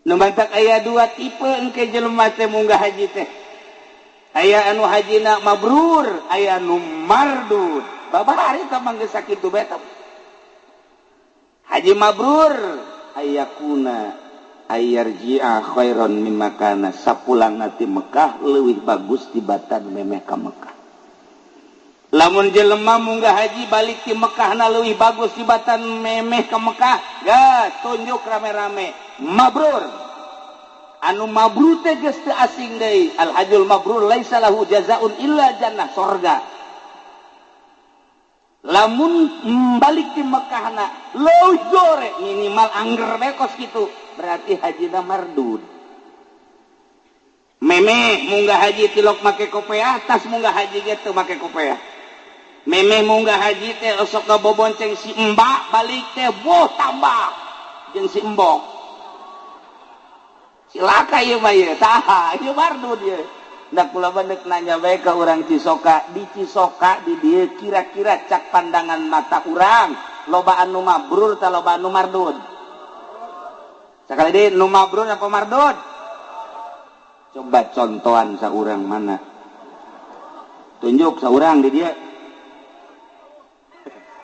Speaker 2: Nu mantak aya dua tipe engke jelema teh munggah haji teh. Aya anu hajina mabrur, aya anu mardud. Babari tah mangga sakitu bae teh. Haji mabrur ayakuna ayarji'a khairan mimma kana, sapulangna ti Mekah leuwih bagus tibatan memeh ka Mekah. Lamun jelema munggah haji balik ti Mekahna leuwih bagus tibatan memeh ka Mekah, gas tunjuk rame-rame mabrur. Anu mabrur teh geus teu asing deui. Al hajjul mabrur laisa lahu jazaa'un illa jannah, sorga. Lamun balik di Mekahna leuwih gore minimal angger bae kos kitu, berarti hajina mardud. Memeh munggah haji tilok make kopeah, tas munggah haji ge teu make kopeah. Memeh munggah haji teh osok ngabobonceng si embak, balik teh boh tambah jeung si embok. Cilaka ieu mah ieu, tah ieu mardud ieu. Nah kula mah nanya bae ka urang Cisoka, di Cisoka di dieu kira-kira cak pandangan mata urang loba anu mabrur ta loba anu mardud? Sakali deui nu mabrur apa mardud? Coba contohan saurang mana? Tunjuk saurang di dieu.